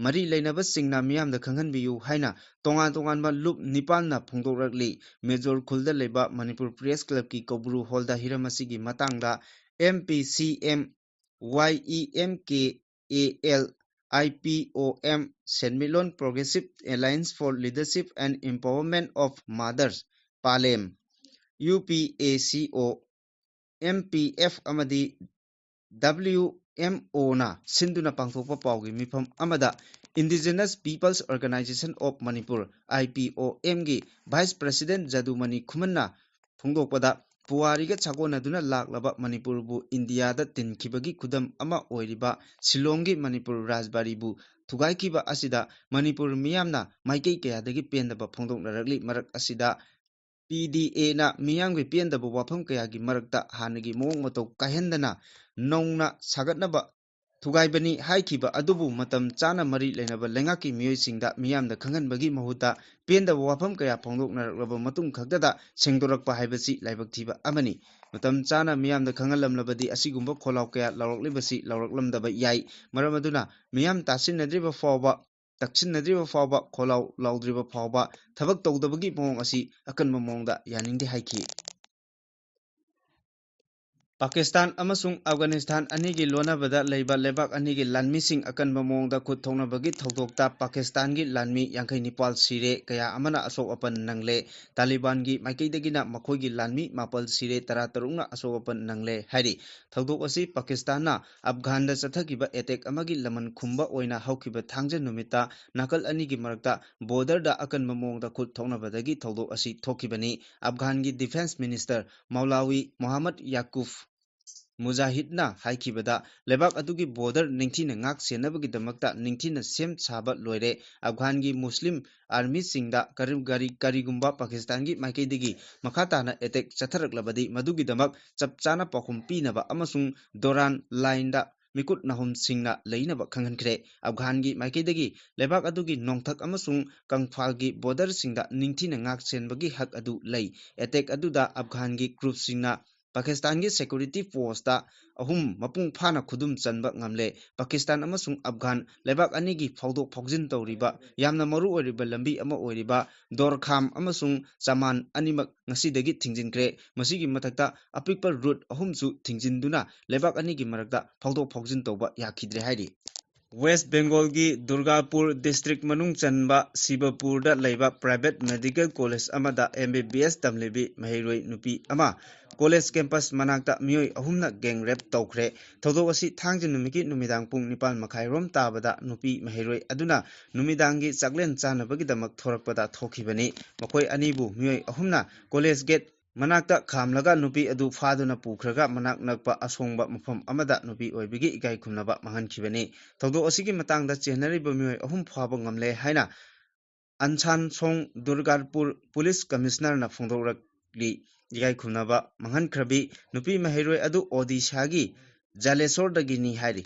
ꯃꯔꯤ ꯂꯩꯅꯕꯁꯤꯡꯅ ꯃꯤꯌꯥꯝꯗ ꯈꯪꯍꯟꯕꯤꯌꯨ ꯍꯥꯏꯅ ꯇꯣꯉꯥꯟ ꯇꯣꯉꯥꯟꯕ ꯂꯨꯞ ꯅꯤꯄꯥꯟꯅ ꯐꯣꯡꯗꯣꯛꯂꯛꯂꯤ꯫ ꯃꯦꯖꯣꯔ ꯈꯨꯜꯗ ꯂꯩꯕ ꯃꯅꯤꯄꯨꯔ ꯄ꯭ꯔꯦꯁ ꯀ꯭ꯂꯕꯀꯤ ꯀꯧꯕ꯭ꯔꯨ ꯍꯣꯜꯗ ꯍꯤꯔꯝ ꯑꯁꯤꯒꯤ ꯃꯇꯥꯡꯗ M P C M, Y E M K A L, I P O M, Senmilon Progressive Alliance for Leadership and Empowerment of Mothers, ꯄꯥꯂꯦꯝ, U P A C O, M P F ꯑꯃꯗꯤ W M ꯑꯣꯅ ꯁꯤꯟꯗꯨꯅ ꯄꯥꯡꯊꯣꯛꯄ ꯄꯥꯎꯒꯤ ꯃꯤꯐꯝ ꯑꯃꯗ Indigenous People's Organisation of Manipur, I P ꯑꯣ ꯑꯦꯝꯒꯤ ꯚꯥꯏꯁ ꯄ꯭ꯔꯦꯁꯤꯗꯦꯟꯠ ꯖꯗꯨꯃꯅꯤ ꯈꯨꯃꯟꯅ ꯐꯣꯡꯗꯣꯛꯄꯗ, ꯄꯨꯋꯥꯔꯤꯒ ꯁꯥꯒꯣꯟꯅꯗꯨꯅ ꯂꯥꯛꯂꯕ ꯃꯅꯤꯄꯨꯔꯕꯨ ꯏꯟꯗꯤꯌꯥꯗ ꯇꯤꯟꯈꯤꯕꯒꯤ ꯈꯨꯗꯝ ꯑꯃ ꯑꯣꯏꯔꯤꯕ ꯁꯤꯂꯣꯡꯒꯤ ꯃꯅꯤꯄꯨꯔ ꯔꯥꯖꯕꯥꯔꯤꯕꯨ ꯊꯨꯒꯥꯏꯈꯤꯕ ꯑꯁꯤꯗ ꯃꯅꯤꯄꯨꯔ ꯃꯤꯌꯥꯝꯅ ꯃꯥꯏꯀꯩ ꯀꯌꯥꯗꯒꯤ ꯄꯦꯟꯗꯕ ꯐꯣꯡꯗꯣꯛꯅꯔꯛꯂꯤ꯫ ꯃꯔꯛ ꯑꯁꯤꯗ ꯄꯤ ꯗꯤ ꯑꯦꯅ ꯃꯤꯌꯥꯝꯒꯤ ꯄꯦꯟꯗꯕ ꯋꯥꯐꯝ ꯀꯌꯥꯒꯤ ꯃꯔꯛꯇ ꯍꯥꯟꯅꯒꯤ ꯃꯑꯣꯡ ꯃꯇꯧ ꯀꯥꯏꯍꯟꯗꯅ ꯅꯧꯅ ꯁꯥꯒꯠꯅꯕ ꯊꯨꯒꯥꯏꯕꯅꯤ ꯍꯥꯏꯈꯤꯕ ꯑꯗꯨꯕꯨ ꯃꯇꯝ ꯆꯥꯅ ꯃꯔꯤ ꯂꯩꯅꯕ ꯂꯩꯉꯥꯛꯀꯤ ꯃꯤꯑꯣꯏꯁꯤꯡꯗ ꯃꯤꯌꯥꯝꯗ ꯈꯪꯍꯟꯕꯒꯤ ꯃꯍꯨꯠꯇ ꯄꯦꯟꯗꯕ ꯋꯥꯐꯝ ꯀꯌꯥ ꯐꯣꯡꯗꯣꯛꯅꯔꯛꯂꯕ ꯃꯇꯨꯡ ꯈꯛꯇꯗ ꯁꯦꯡꯗꯣꯔꯛꯄ ꯍꯥꯏꯕꯁꯤ ꯂꯥꯏꯕꯛ ꯊꯤꯕ ꯑꯃꯅꯤ꯫ ꯃꯇꯝ ꯆꯥꯅ ꯃꯤꯌꯥꯝꯗ ꯈꯪꯍꯜꯂꯝꯂꯕꯗꯤ ꯑꯁꯤꯒꯨꯝꯕ ꯈꯣꯜꯂꯥꯎ ꯀꯌꯥ ꯂꯥꯎꯔꯛꯂꯤꯕꯁꯤ ꯂꯥꯎꯔꯛꯂꯝꯗꯕ ꯌꯥꯏ꯫ ꯃꯔꯝ ꯑꯗꯨꯅ ꯃꯤꯌꯥꯝ ꯇꯥꯁꯤꯟꯅꯗ꯭ꯔꯤꯕ ꯐꯥꯎꯕ, ꯇꯛꯁꯤꯟꯅꯗ꯭ꯔꯤꯕ ꯐꯥꯎꯕ ꯈꯣꯜꯂꯥꯎ ꯂꯥꯎꯗ꯭ꯔꯤꯕ ꯐꯥꯎꯕ ꯊꯕꯛ ꯇꯧꯗꯕꯒꯤ ꯃꯑꯣꯡ ꯑꯁꯤ ꯑꯀꯟꯕ ꯃꯑꯣꯡꯗ ꯌꯥꯅꯤꯡꯗꯦ ꯍꯥꯏꯈꯤ꯫ ꯄꯥꯀꯤꯁꯇꯥꯟ ꯑꯃꯁꯨꯡ ꯑꯐꯒꯥꯅꯤꯁꯇꯥꯟ ꯑꯅꯤꯒꯤ ꯂꯣꯟꯅꯕꯗ ꯂꯩꯕ ꯂꯩꯕꯥꯛ ꯑꯅꯤꯒꯤ ꯂꯥꯟꯃꯤꯁꯤꯡ ꯑꯀꯟꯕ ꯃꯑꯣꯡꯗ ꯈꯨꯠ ꯊꯣꯛꯅꯕꯒꯤ ꯊꯧꯗꯣꯛꯇ ꯄꯥꯀꯤꯁꯇꯥꯟꯒꯤ ꯂꯥꯟꯃꯤ ꯌꯥꯡꯈꯩ ꯅꯤꯄꯥꯜ ꯁꯤꯔꯦ, ꯀꯌꯥ ꯑꯃꯅ ꯑꯁꯣꯛ ꯑꯄꯟ ꯅꯪꯂꯦ꯫ ꯇꯥꯂꯤꯕꯥꯟꯒꯤ ꯃꯥꯏꯀꯩꯗꯒꯤꯅ ꯃꯈꯣꯏꯒꯤ ꯂꯥꯟꯃꯤ ꯃꯥꯄꯜ ꯁꯤꯔꯦ, ꯇꯔꯥ ꯇꯔꯨꯛꯅ ꯑꯁꯣꯛ ꯑꯄꯟ ꯅꯪꯂꯦ ꯍꯥꯏꯔꯤ꯫ ꯊꯧꯗꯣꯛ ꯑꯁꯤ ꯄꯥꯀꯤꯁꯇꯥꯟꯅ ꯑꯐꯒꯥꯟꯗ ꯆꯠꯊꯈꯤꯕ ꯑꯦꯇꯦꯛ ꯑꯃꯒꯤ ꯂꯃꯟ ꯈꯨꯝꯕ ꯑꯣꯏꯅ ꯍꯧꯈꯤꯕ ꯊꯥꯡꯖ ꯅꯨꯃꯤꯠꯇ ꯅꯥꯀꯜ ꯑꯅꯤꯒꯤ ꯃꯔꯛꯇ ꯕꯣꯔꯗꯔꯗ ꯑꯀꯟꯕ ꯃꯑꯣꯡꯗ ꯈꯨꯠ ꯊꯣꯛꯅꯕꯗꯒꯤ ꯊꯧꯗꯣꯛ ꯑꯁꯤ ꯊꯣꯛꯈꯤꯕꯅꯤ꯫ ꯑꯐꯒꯥꯟꯒꯤ ꯗꯤꯐꯦꯟꯁ ꯃꯤꯅꯤꯁꯇꯔ ꯃꯧꯂꯥꯋꯤ ꯃꯣꯍꯥꯃꯗ ꯌꯥꯀꯨꯐ ꯃꯨꯖꯥꯍꯤꯗꯅ ꯍꯥꯏꯈꯤꯕꯗ, ꯂꯩꯕꯥꯛ ꯑꯗꯨꯒꯤ ꯕꯣꯔꯗꯔ ꯅꯤꯡꯊꯤꯅ ꯉꯥꯛ ꯁꯦꯟꯅꯕꯒꯤꯗꯃꯛꯇ ꯅꯤꯡꯊꯤꯅ ꯁꯦꯝ ꯁꯥꯕ ꯂꯣꯏꯔꯦ꯫ ꯑꯐꯒꯥꯟꯒꯤ ꯃꯨꯁꯂꯤꯝ ꯑꯥꯔꯃꯤꯁꯤꯡꯗ ꯀꯔꯤ-, ꯀꯔꯤ-, ꯀꯔꯤꯒꯨꯝꯕ ꯄꯥꯀꯤꯁꯇꯥꯟꯒꯤ ꯃꯥꯏꯀꯩꯗꯒꯤ ꯃꯈꯥ ꯇꯥꯅ ꯑꯦꯇꯦꯛ ꯆꯠꯊꯔꯛꯂꯕꯗꯤ ꯃꯗꯨꯒꯤꯗꯃꯛ ꯆꯞ ꯆꯥꯅ ꯄꯥꯎꯈꯨꯝ ꯄꯤꯅꯕ ꯑꯃꯁꯨꯡ ꯗꯣꯔꯥꯟ ꯂꯥꯏꯟꯗ ꯃꯤꯀꯨꯠ ꯅꯥꯍꯨꯝꯁꯤꯡꯅ ꯂꯩꯅꯕ ꯈꯪꯍꯟꯈ꯭ꯔꯦ꯫ ꯑꯐꯒꯥꯟꯒꯤ ꯃꯥꯏꯀꯩꯗꯒꯤ ꯂꯩꯕꯥꯛ ꯑꯗꯨꯒꯤ ꯅꯣꯡꯊꯛ ꯑꯃꯁꯨꯡ ꯀꯪꯐꯥꯜꯒꯤ ꯕꯣꯔꯗꯔꯁꯤꯡꯗ ꯅꯤꯡꯊꯤꯅ ꯉꯥꯛ ꯁꯦꯟꯕꯒꯤ ꯍꯛ ꯑꯗꯨ ꯂꯩ꯫ ꯑꯦꯇꯦꯛ ꯑꯗꯨꯗ ꯑꯐꯒꯥꯟꯒꯤ ꯒ꯭ꯔꯨꯞꯁꯤꯡꯅ ꯄꯥꯀꯤꯁꯇꯥꯟꯒꯤ ꯁꯦꯀ꯭ꯌꯨꯔꯤꯇꯤ ꯐꯣꯔꯁꯇ ꯑꯍꯨꯝ ꯃꯄꯨꯡ ꯐꯥꯅ ꯈꯨꯗꯨꯝ ꯆꯟꯕ ꯉꯝꯂꯦ꯫ ꯄꯥꯀꯤꯁꯇꯥꯟ ꯑꯃꯁꯨꯡ ꯑꯐꯒꯥꯟ ꯂꯩꯕꯥꯛ ꯑꯅꯤꯒꯤ ꯐꯥꯎꯗꯣꯛ ꯐꯥꯎꯖꯤꯟ ꯇꯧꯔꯤꯕ ꯌꯥꯝꯅ ꯃꯔꯨ ꯑꯣꯏꯔꯤꯕ ꯂꯝꯕꯤ ꯑꯃ ꯑꯣꯏꯔꯤꯕ ꯗꯣꯔꯈꯥꯝ ꯑꯃꯁꯨꯡ ꯆꯃꯥꯟ ꯑꯅꯤꯃꯛ ꯉꯁꯤꯗꯒꯤ ꯊꯤꯡꯖꯤꯟꯈ꯭ꯔꯦ꯫ ꯃꯁꯤꯒꯤ ꯃꯊꯛꯇ ꯑꯄꯤꯛꯄ ꯔꯨꯠ ꯑꯍꯨꯝꯁꯨ ꯊꯤꯡꯖꯤꯟꯗꯨꯅ ꯂꯩꯕꯥꯛ ꯑꯅꯤꯒꯤ ꯃꯔꯛꯇ ꯐꯥꯎꯗꯣꯛ ꯐꯥꯎꯖꯤꯟ ꯇꯧꯕ ꯌꯥꯈꯤꯗ꯭ꯔꯦ ꯍꯥꯏꯔꯤ꯫ ꯋꯦꯁ ꯕꯦꯡꯒꯣꯜꯒꯤ ꯗꯨꯔꯒꯥꯄꯨꯔ ꯗꯤꯁꯇ꯭ꯔꯤꯛ ꯃꯅꯨꯡ ꯆꯟꯕ ꯁꯤꯕꯄꯨꯔꯗ ꯂꯩꯕ ꯄ꯭ꯔꯥꯏꯚꯦꯠ ꯃꯦꯗꯤꯀꯦꯜ ꯀꯣꯂꯦꯖ ꯑꯃꯗ ꯑꯦꯝ ꯕꯤ ꯕꯤ ꯑꯦꯁ ꯇꯝꯂꯤꯕꯤ ꯃꯍꯩꯔꯣꯏ ꯅꯨꯄꯤ ꯑꯃ ꯀꯣꯂꯦꯖ ꯀꯦꯝꯄꯁ ꯃꯅꯥꯛꯇ ꯃꯤꯑꯣꯏ ꯑꯍꯨꯝꯅ ꯒꯦꯡ ꯔꯦꯞ ꯇꯧꯈ꯭ꯔꯦ꯫ ꯊꯧꯗꯣꯛ ꯑꯁꯤ ꯊꯥꯡꯖ ꯅꯨꯃꯤꯠꯀꯤ ꯅꯨꯃꯤꯗꯥꯡ ꯄꯨꯡ ꯅꯤꯄꯥꯟ ꯃꯈꯥꯏꯔꯣꯝ ꯇꯥꯕꯗ ꯅꯨꯄꯤ ꯃꯍꯩꯔꯣꯏ ꯑꯗꯨꯅ ꯅꯨꯃꯤꯗꯥꯡꯒꯤ ꯆꯥꯛꯂꯦꯟ ꯆꯥꯅꯕꯒꯤꯗꯃꯛ ꯊꯣꯔꯛꯄꯗ ꯊꯣꯛꯈꯤꯕꯅꯤ꯫ ꯃꯈꯣꯏ ꯑꯅꯤꯕꯨ ꯃꯤꯑꯣꯏ ꯑꯍꯨꯝꯅ ꯀꯣꯂꯦꯖ ꯒꯦꯠ ꯃꯅꯥꯛꯇ ꯈꯥꯝꯂꯒ ꯅꯨꯄꯤ ꯑꯗꯨ ꯐꯥꯗꯨꯅ ꯄꯨꯈ꯭ꯔꯒ ꯃꯅꯥꯛ ꯅꯛꯄ ꯑꯁꯣꯡꯕ ꯃꯐꯝ ꯑꯃꯗ ꯅꯨꯄꯤ ꯑꯣꯏꯕꯒꯤ ꯏꯀꯥꯏ ꯈꯨꯝꯅꯕ ꯃꯥꯡꯍꯟꯈꯤꯕꯅꯤ꯫ ꯊꯧꯗꯣꯛ ꯑꯁꯤꯒꯤ ꯃꯇꯥꯡꯗ ꯆꯦꯟꯅꯔꯤꯕ ꯃꯤꯑꯣꯏ ꯑꯍꯨꯝ ꯐꯥꯕ ꯉꯝꯂꯦ ꯍꯥꯏꯅ ꯑꯟꯁꯥꯟꯁꯣꯡ ꯗꯨꯔꯒꯥꯄꯨꯔ ꯄꯨꯂꯤꯁ ꯀꯃꯤꯁꯅꯔꯅ ꯐꯣꯡꯗꯣꯛꯂꯛꯂꯤ꯫ ꯏꯀꯥꯏ ꯈꯨꯝꯅꯕ ꯃꯥꯡꯍꯟꯈ꯭ꯔꯕꯤ ꯅꯨꯄꯤ ꯃꯍꯩꯔꯣꯏ ꯑꯗꯨ ꯑꯣꯗꯤꯁꯥꯒꯤ ꯖꯥꯂꯦꯁꯣꯔꯗꯒꯤꯅꯤ ꯍꯥꯏꯔꯤ꯫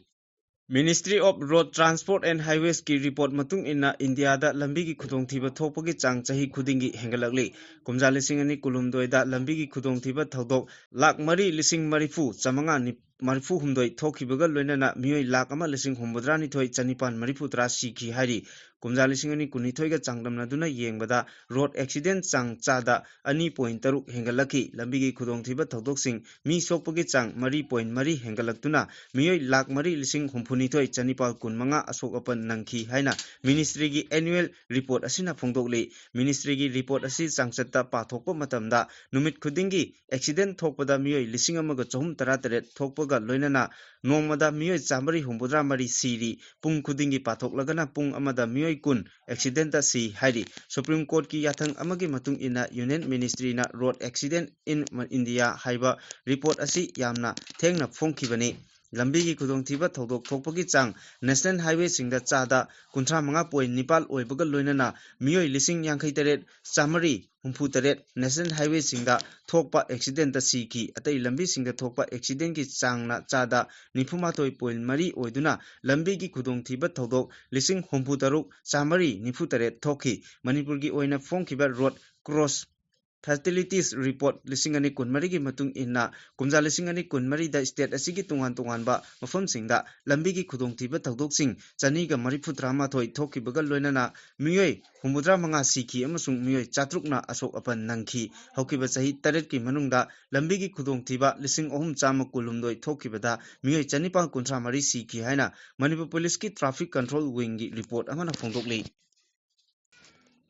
Ministry of Road Transport and Highways ꯀꯤ report ꯃꯇꯨꯡ ꯏꯟꯅ ꯏꯟꯗꯤꯌꯥꯗ ꯂꯝꯕꯤꯒꯤ ꯈꯨꯗꯣꯡꯊꯤꯕ ꯊꯣꯛꯄꯒꯤ ꯆꯥꯡ ꯆꯍꯤ ꯈꯨꯗꯤꯡꯒꯤ ꯍꯦꯟꯒꯠꯂꯛꯂꯤ꯫ ꯀꯨꯝꯖꯥ ꯂꯤꯁꯤꯡ ꯑꯅꯤ ꯀꯨꯟꯍꯨꯝꯗꯣꯏꯗ ꯂꯝꯕꯤꯒꯤ ꯈꯨꯗꯣꯡꯊꯤꯕ ꯊꯧꯗꯣꯛ ꯂꯥꯈ ꯃꯔꯤ ꯂꯤꯁꯤꯡ ꯃꯔꯤꯐꯨ ꯆꯥꯃꯉꯥ ꯃꯔꯤꯐꯨ ꯍꯨꯝꯗꯣꯏ ꯊꯣꯛꯈꯤꯕꯒ ꯂꯣꯏꯅꯅ ꯃꯤꯑꯣꯏ ꯂꯥꯈ ꯑꯃ ꯂꯤꯁꯤꯡ ꯍꯨꯝꯐꯨꯇꯔꯥ ꯅꯤꯊꯣꯏ ꯆꯅꯤꯄꯥꯟ ꯃꯔꯤꯐꯨ ꯇꯔꯥ ꯁꯤꯈꯤ ꯍꯥꯏꯔꯤ꯫ ꯀꯨꯝꯖꯥ ꯂꯤꯁꯤꯡ ꯑꯅꯤ ꯀꯨꯟꯅꯤꯊꯣꯏꯒ ꯆꯥꯡꯗꯝꯅꯗꯨꯅ ꯌꯦꯡꯕꯗ road accident ꯆꯥꯡ ꯆꯥꯗ ꯑꯅꯤ point ꯇꯔꯨꯛ ꯍꯦꯟꯒꯠꯂꯛꯈꯤ꯫ ꯂꯝꯕꯤꯒꯤ ꯈꯨꯗꯣꯡꯊꯤꯕ ꯊꯧꯗꯣꯛꯁꯤꯡ ꯃꯤ ꯁꯣꯛꯄꯒꯤ ꯆꯥꯡ ꯃꯔꯤ point ꯃꯔꯤ ꯍꯦꯟꯒꯠꯂꯛꯇꯨꯅ ꯃꯤꯑꯣꯏ ꯂꯥꯈ ꯃꯔꯤ ꯂꯤꯁꯤꯡ ꯍꯨꯝꯐꯨꯅꯤꯊꯣꯏ ꯆꯅꯤꯄꯥꯜ ꯀꯨꯟꯃꯉꯥ ꯑꯁꯣꯛ ꯑꯄꯟ ꯅꯪꯈꯤ ꯍꯥꯏꯅ ministry ꯒꯤ annual report ꯑꯁꯤꯅ ꯐꯣꯡꯗꯣꯛꯂꯤ꯫ Ministry ꯒꯤ report ꯑꯁꯤ ꯆꯥꯡꯆꯠꯇ ꯄꯥꯊꯣꯛꯄ ꯃꯇꯝꯗ ꯅꯨꯃꯤꯠ ꯈꯨꯗꯤꯡꯒꯤ accident ꯊꯣꯛꯄꯗ ꯃꯤꯑꯣꯏ ꯂꯤꯁꯤꯡ ꯑꯃꯒ ꯆꯍꯨꯝ ꯇꯔꯥꯇꯔꯦꯠ ꯊꯣꯛꯄꯒ ꯂꯣꯏꯅꯅ ꯅꯣꯡꯃꯗ ꯃꯤꯑꯣꯏ ꯆꯥꯃꯔꯤ ꯍꯨꯝꯐꯨꯇꯔꯥ ꯃꯔꯤ ꯁꯤꯔꯤ꯫ ꯄꯨꯡ ꯈꯨꯗꯤꯡꯒꯤ ꯄꯥꯊꯣꯛꯂꯒꯅ ꯄꯨꯡ ꯑꯃꯗ ꯃꯤꯑꯣꯏ ꯀꯨꯟ accident ꯇ ꯁꯤ ꯍꯥꯏꯔꯤ꯫ Supreme Court ꯀꯤ ꯌꯥꯊꯪ ꯑꯃꯒꯤ ꯃꯇꯨꯡ ꯏꯟꯅ Union Ministry ꯅ Road Accident in India ꯍꯥꯏꯕ report ꯑꯁꯤ ꯌꯥꯝꯅ ꯊꯦꯡꯅ ꯐꯣꯡꯈꯤꯕꯅꯤ꯫ ꯂꯝꯕꯤꯒꯤ ꯈꯨꯗꯣꯡꯊꯤꯕ ꯊꯧꯗꯣꯛ ꯊꯣꯛꯄꯒꯤ ꯆꯥꯡ national highway ꯁꯤꯡꯗ ꯆꯥꯗ ꯀꯨꯟꯊ꯭ꯔꯥ ꯃꯉꯥ point ꯅꯤꯄꯥꯜ ꯑꯣꯏꯕꯒ ꯂꯣꯏꯅꯅ ꯃꯤꯑꯣꯏ ꯂꯤꯁꯤꯡ ꯌꯥꯡꯈꯩ ꯇꯔꯦꯠ ꯆꯥꯃꯔꯤ ꯍꯨꯝꯐꯨ ꯇꯔꯦꯠ national highway ꯁꯤꯡꯗ ꯊꯣꯛꯄ accident ꯇ ꯁꯤꯈꯤ꯫ ꯑꯇꯩ ꯂꯝꯕꯤꯁꯤꯡꯗ ꯊꯣꯛꯄ accident ꯀꯤ ꯆꯥꯡꯅ ꯆꯥꯗ ꯅꯤꯐꯨꯃꯥꯊꯣꯏ point ꯃꯔꯤ ꯑꯣꯏꯗꯨꯅ ꯂꯝꯕꯤꯒꯤ ꯈꯨꯗꯣꯡꯊꯤꯕ ꯊꯧꯗꯣꯛ ꯂꯤꯁꯤꯡ ꯍꯨꯝꯐꯨ ꯇꯔꯨꯛ ꯆꯥꯃꯔꯤ ꯅꯤꯐꯨ ꯇꯔꯦꯠ ꯊꯣꯛꯈꯤ꯫ ꯃꯅꯤꯄꯨꯔꯒꯤ ꯑꯣꯏꯅ ꯐꯣꯡꯈꯤꯕ road crash fatalities report ꯂꯤꯁꯤꯡ ꯑꯅꯤ ꯀꯨꯟꯃꯔꯤꯒꯤ ꯃꯇꯨꯡ ꯏꯟꯅ ꯀꯨꯝꯖꯥ ꯂꯤꯁꯤꯡ ꯑꯅꯤ ꯀꯨꯟꯃꯔꯤꯗ state ꯑꯁꯤꯒꯤ ꯇꯣꯉꯥꯟ ꯇꯣꯉꯥꯟꯕ ꯃꯐꯝꯁꯤꯡꯗ ꯂꯝꯕꯤꯒꯤ ꯈꯨꯗꯣꯡꯊꯤꯕ ꯊꯧꯗꯣꯛꯁꯤꯡ ꯆꯅꯤꯒ ꯃꯔꯤꯐꯨ ꯇꯔꯥꯃꯥꯊꯣꯏ ꯊꯣꯛꯈꯤꯕꯒ ꯂꯣꯏꯅꯅ ꯃꯤꯑꯣꯏ ꯍꯨꯝꯐꯨꯇꯔꯥ ꯃꯉꯥ ꯁꯤꯈꯤ ꯑꯃꯁꯨꯡ ꯃꯤꯑꯣꯏ ꯆꯥꯇ꯭ꯔꯨꯛꯅ ꯑꯁꯣꯛ ꯑꯄꯟ ꯅꯪꯈꯤ꯫ ꯍꯧꯈꯤꯕ ꯆꯍꯤ ꯇꯔꯦꯠꯀꯤ ꯃꯅꯨꯡꯗ ꯂꯝꯕꯤꯒꯤ ꯈꯨꯗꯣꯡꯊꯤꯕ ꯂꯤꯁꯤꯡ ꯑꯍꯨꯝ ꯆꯥꯝꯃ ꯀꯨꯟꯍꯨꯝꯗꯣꯏ ꯊꯣꯛꯈꯤꯕꯗ ꯃꯤꯑꯣꯏ ꯆꯅꯤꯄꯥꯟ ꯀꯨꯟꯊ꯭ꯔꯥ ꯃꯔꯤ ꯁꯤꯈꯤ ꯍꯥꯏꯅ ꯃꯅꯤꯄꯨꯔ ꯄꯨꯂꯤꯁꯀꯤ traffic control wing ꯒꯤ report ꯑꯃꯅ ꯐꯣꯡꯗꯣꯛꯂꯤ꯫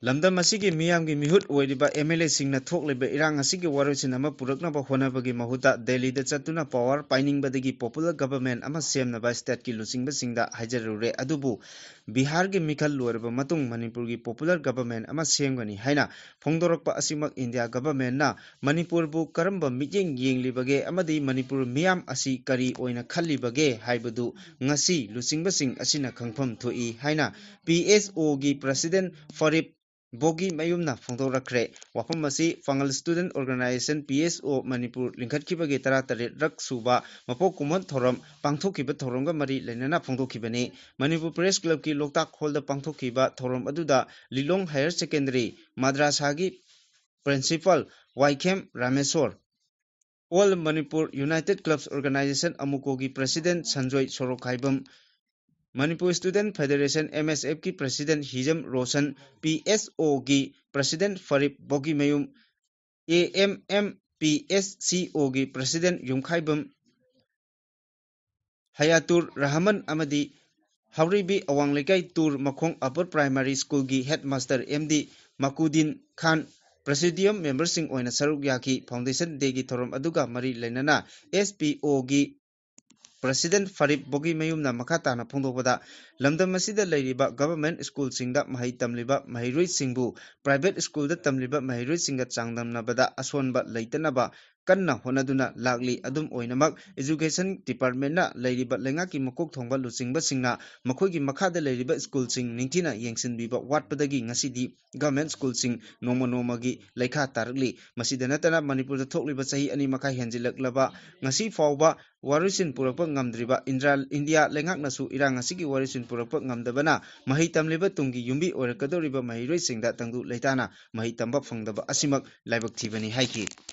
ꯂꯝꯗꯝ ꯑꯁꯤꯒꯤ ꯃꯤꯌꯥꯝꯒꯤ ꯃꯤꯍꯨꯠ ꯑꯣꯏꯔꯤꯕ M L A ꯁꯤꯡꯅ ꯊꯣꯛꯂꯤꯕ ꯏꯔꯥꯡ ꯑꯁꯤꯒꯤ ꯋꯥꯔꯣꯏꯁꯤꯟ ꯑꯃ ꯄꯨꯔꯛꯅꯕ ꯍꯣꯠꯅꯕꯒꯤ ꯃꯍꯨꯠꯇ ꯗꯦꯜꯂꯤꯗ ꯆꯠꯇꯨꯅ power ꯄꯥꯏꯅꯤꯡꯕꯗꯒꯤ popular government ꯑꯃ ꯁꯦꯝꯅꯕ state ꯀꯤ ꯂꯨꯆꯤꯡꯕꯁꯤꯡꯗ ꯍꯥꯏꯖꯔꯨꯔꯦ꯫ ꯑꯗꯨꯕꯨ ꯕꯤꯍꯥꯔꯒꯤ ꯃꯤꯈꯜ ꯂꯣꯏꯔꯕ ꯃꯇꯨꯡ ꯃꯅꯤꯄꯨꯔꯒꯤ popular government ꯑꯃ ꯁꯦꯝꯒꯅꯤ ꯍꯥꯏꯅ ꯐꯣꯡꯗꯣꯔꯛꯄ ꯑꯁꯤꯃꯛ ꯏꯟꯗꯤꯌꯥ government ꯅ ꯃꯅꯤꯄꯨꯔꯕꯨ ꯀꯔꯝꯕ ꯃꯤꯠꯌꯦꯡ ꯌꯦꯡꯂꯤꯕꯒꯦ ꯑꯃꯗꯤ ꯃꯅꯤꯄꯨꯔ ꯃꯤꯌꯥꯝ ꯑꯁꯤ ꯀꯔꯤ ꯑꯣꯏꯅ ꯈꯜꯂꯤꯕꯒꯦ ꯍꯥꯏꯕꯗꯨ ꯉꯁꯤ ꯂꯨꯆꯤꯡꯕꯁꯤꯡ ꯑꯁꯤꯅ ꯈꯪꯐꯝ ꯊꯣꯛꯏ ꯍꯥꯏꯅ P S O ꯒꯤ president ꯐꯔꯤꯞ ꯕꯣꯒꯤ ꯃꯌꯨꯝꯅ ꯐꯣꯡꯗꯣꯔꯛꯈ꯭ꯔꯦ꯫ ꯋꯥꯐꯝ ꯑꯁꯤ ꯄꯥꯡꯒꯜ Student Organisation, P S O, Manipur ꯂꯤꯡꯈꯠꯈꯤꯕꯒꯤ ꯇꯔꯥꯇꯔꯦꯠ ꯔꯛ ꯁꯨꯕ ꯃꯄꯣꯛ ꯀꯨꯝꯑꯣꯟ ꯊꯧꯔꯝ ꯄꯥꯡꯊꯣꯛꯈꯤꯕ ꯊꯧꯔꯝꯒ ꯃꯔꯤ ꯂꯩꯅꯅ ꯐꯣꯡꯗꯣꯛꯈꯤꯕꯅꯤ꯫ ꯃꯅꯤꯄꯨꯔ Press Clubꯀꯤ ꯂꯣꯛꯇꯥꯛ ꯍꯣꯜꯗ ꯄꯥꯡꯊꯣꯛꯈꯤꯕ ꯊꯧꯔꯝ ꯑꯗꯨꯗ ꯂꯤꯂꯣꯡ ꯍꯥꯌꯔ ꯁꯦꯀꯦꯟꯗꯔꯤ ꯃꯗ꯭ꯔꯥꯁꯥꯒꯤ Principal Waikhem Rameshwar, All Manipur United Clubs Organisation, ꯑꯃꯨꯀꯣꯒꯤ President Sanjoy Sorokhaibam, Manipur Student Federation, M S Fꯀꯤ President Hijam Roshan, P S Oꯒꯤ President Pharip Bogimayum, A M M P S C Oꯒꯤ President ꯌꯨꯝꯈꯥꯏꯕꯝ ꯍꯌꯥꯇꯨꯔ ꯔꯍꯃꯟ ꯑꯃꯗꯤ ꯍꯧꯔꯤꯕꯤ ꯑꯋꯥꯡ ꯂꯩꯀꯥꯏ ꯇꯨꯔ ꯃꯈꯣꯡ Upper Primary Schoolꯒꯤ Headmaster M D ꯃꯀꯨꯗꯤꯟ ꯈꯥꯟ Presidium memberꯁꯤꯡ ꯑꯣꯏꯅ ꯁꯔꯨꯛ ꯌꯥꯈꯤ꯫ Foundation Dayꯒꯤ ꯊꯧꯔꯝ ꯑꯗꯨꯒ ꯃꯔꯤ ꯂꯩꯅꯅ S P Oꯒꯤ President ꯐꯔꯤꯞ ꯕꯣꯒꯤꯃꯌꯨꯝꯅ ꯃꯈꯥ ꯇꯥꯅ ꯐꯣꯡꯗꯣꯛꯄꯗ, ꯂꯝꯗꯝ ꯑꯁꯤꯗ ꯂꯩꯔꯤꯕ government schoolꯁꯤꯡꯗ ꯃꯍꯩ ꯇꯝꯂꯤꯕ ꯃꯍꯩꯔꯣꯏꯁꯤꯡꯕꯨ private schoolꯗ ꯇꯝꯂꯤꯕ ꯃꯍꯩꯔꯣꯏꯁꯤꯡꯒ ꯆꯥꯡꯗꯝꯅꯕꯗ ꯑꯁꯣꯟꯕ ꯂꯩꯇꯅꯕ ꯀꯟꯅ ꯍꯣꯠꯅꯗꯨꯅ ꯂꯥꯛꯂꯤ꯫ ꯑꯗꯨꯝ ꯑꯣꯏꯅꯃꯛ, Education Departmentꯅ ꯂꯩꯔꯤꯕ ꯂꯩꯉꯥꯛꯀꯤ ꯃꯀꯣꯛ ꯊꯣꯡꯕ ꯂꯨꯆꯤꯡꯕꯁꯤꯡꯅ ꯃꯈꯣꯏꯒꯤ ꯃꯈꯥꯗ ꯂꯩꯔꯤꯕ schoolꯁꯤꯡ ꯅꯤꯡꯊꯤꯅ ꯌꯦꯡꯁꯤꯟꯕꯤꯕ ꯋꯥꯠꯄꯗꯒꯤ ꯉꯁꯤꯗꯤ government schoolꯁꯤꯡ ꯅꯣꯡꯃ ꯅꯣꯡꯃꯒꯤ ꯂꯩꯈꯥ ꯇꯥꯔꯛꯂꯤ꯫ ꯃꯁꯤꯗ ꯅꯠꯇꯅ, ꯃꯅꯤꯄꯨꯔꯗ ꯊꯣꯛꯂꯤꯕ ꯆꯍꯤ ꯑꯅꯤ ꯃꯈꯥꯏ ꯍꯦꯟꯖꯤꯜꯂꯛꯂꯕ ꯉꯁꯤ ꯐꯥꯎꯕ ꯋꯥꯔꯣꯏꯁꯤꯟ ꯄꯨꯔꯛꯄ ꯉꯝꯗ꯭ꯔꯤꯕ ꯏꯟꯗ꯭ꯔꯥ-, ꯏꯟꯗꯤꯌꯥ ꯂꯩꯉꯥꯛꯅꯁꯨ ꯏꯔꯥꯡ ꯑꯁꯤꯒꯤ ꯋꯥꯔꯣꯏꯁꯤꯟ ꯄꯨꯔꯛꯄ ꯉꯝꯗꯕꯅ ꯃꯍꯩ ꯇꯝꯂꯤꯕ ꯇꯨꯡꯒꯤ ꯌꯨꯝꯕꯤ ꯑꯣꯏꯔꯛꯀꯗꯧꯔꯤꯕ ꯃꯍꯩꯔꯣꯏꯁꯤꯡꯗ ꯇꯪꯗꯨ ꯂꯩꯇꯥꯅ ꯃꯍꯩ ꯇꯝꯕ ꯐꯪꯗꯕ ꯑꯁꯤꯃꯛ ꯂꯥꯏꯕꯛ ꯊꯤꯕꯅꯤ ꯍꯥꯏꯈꯤ꯫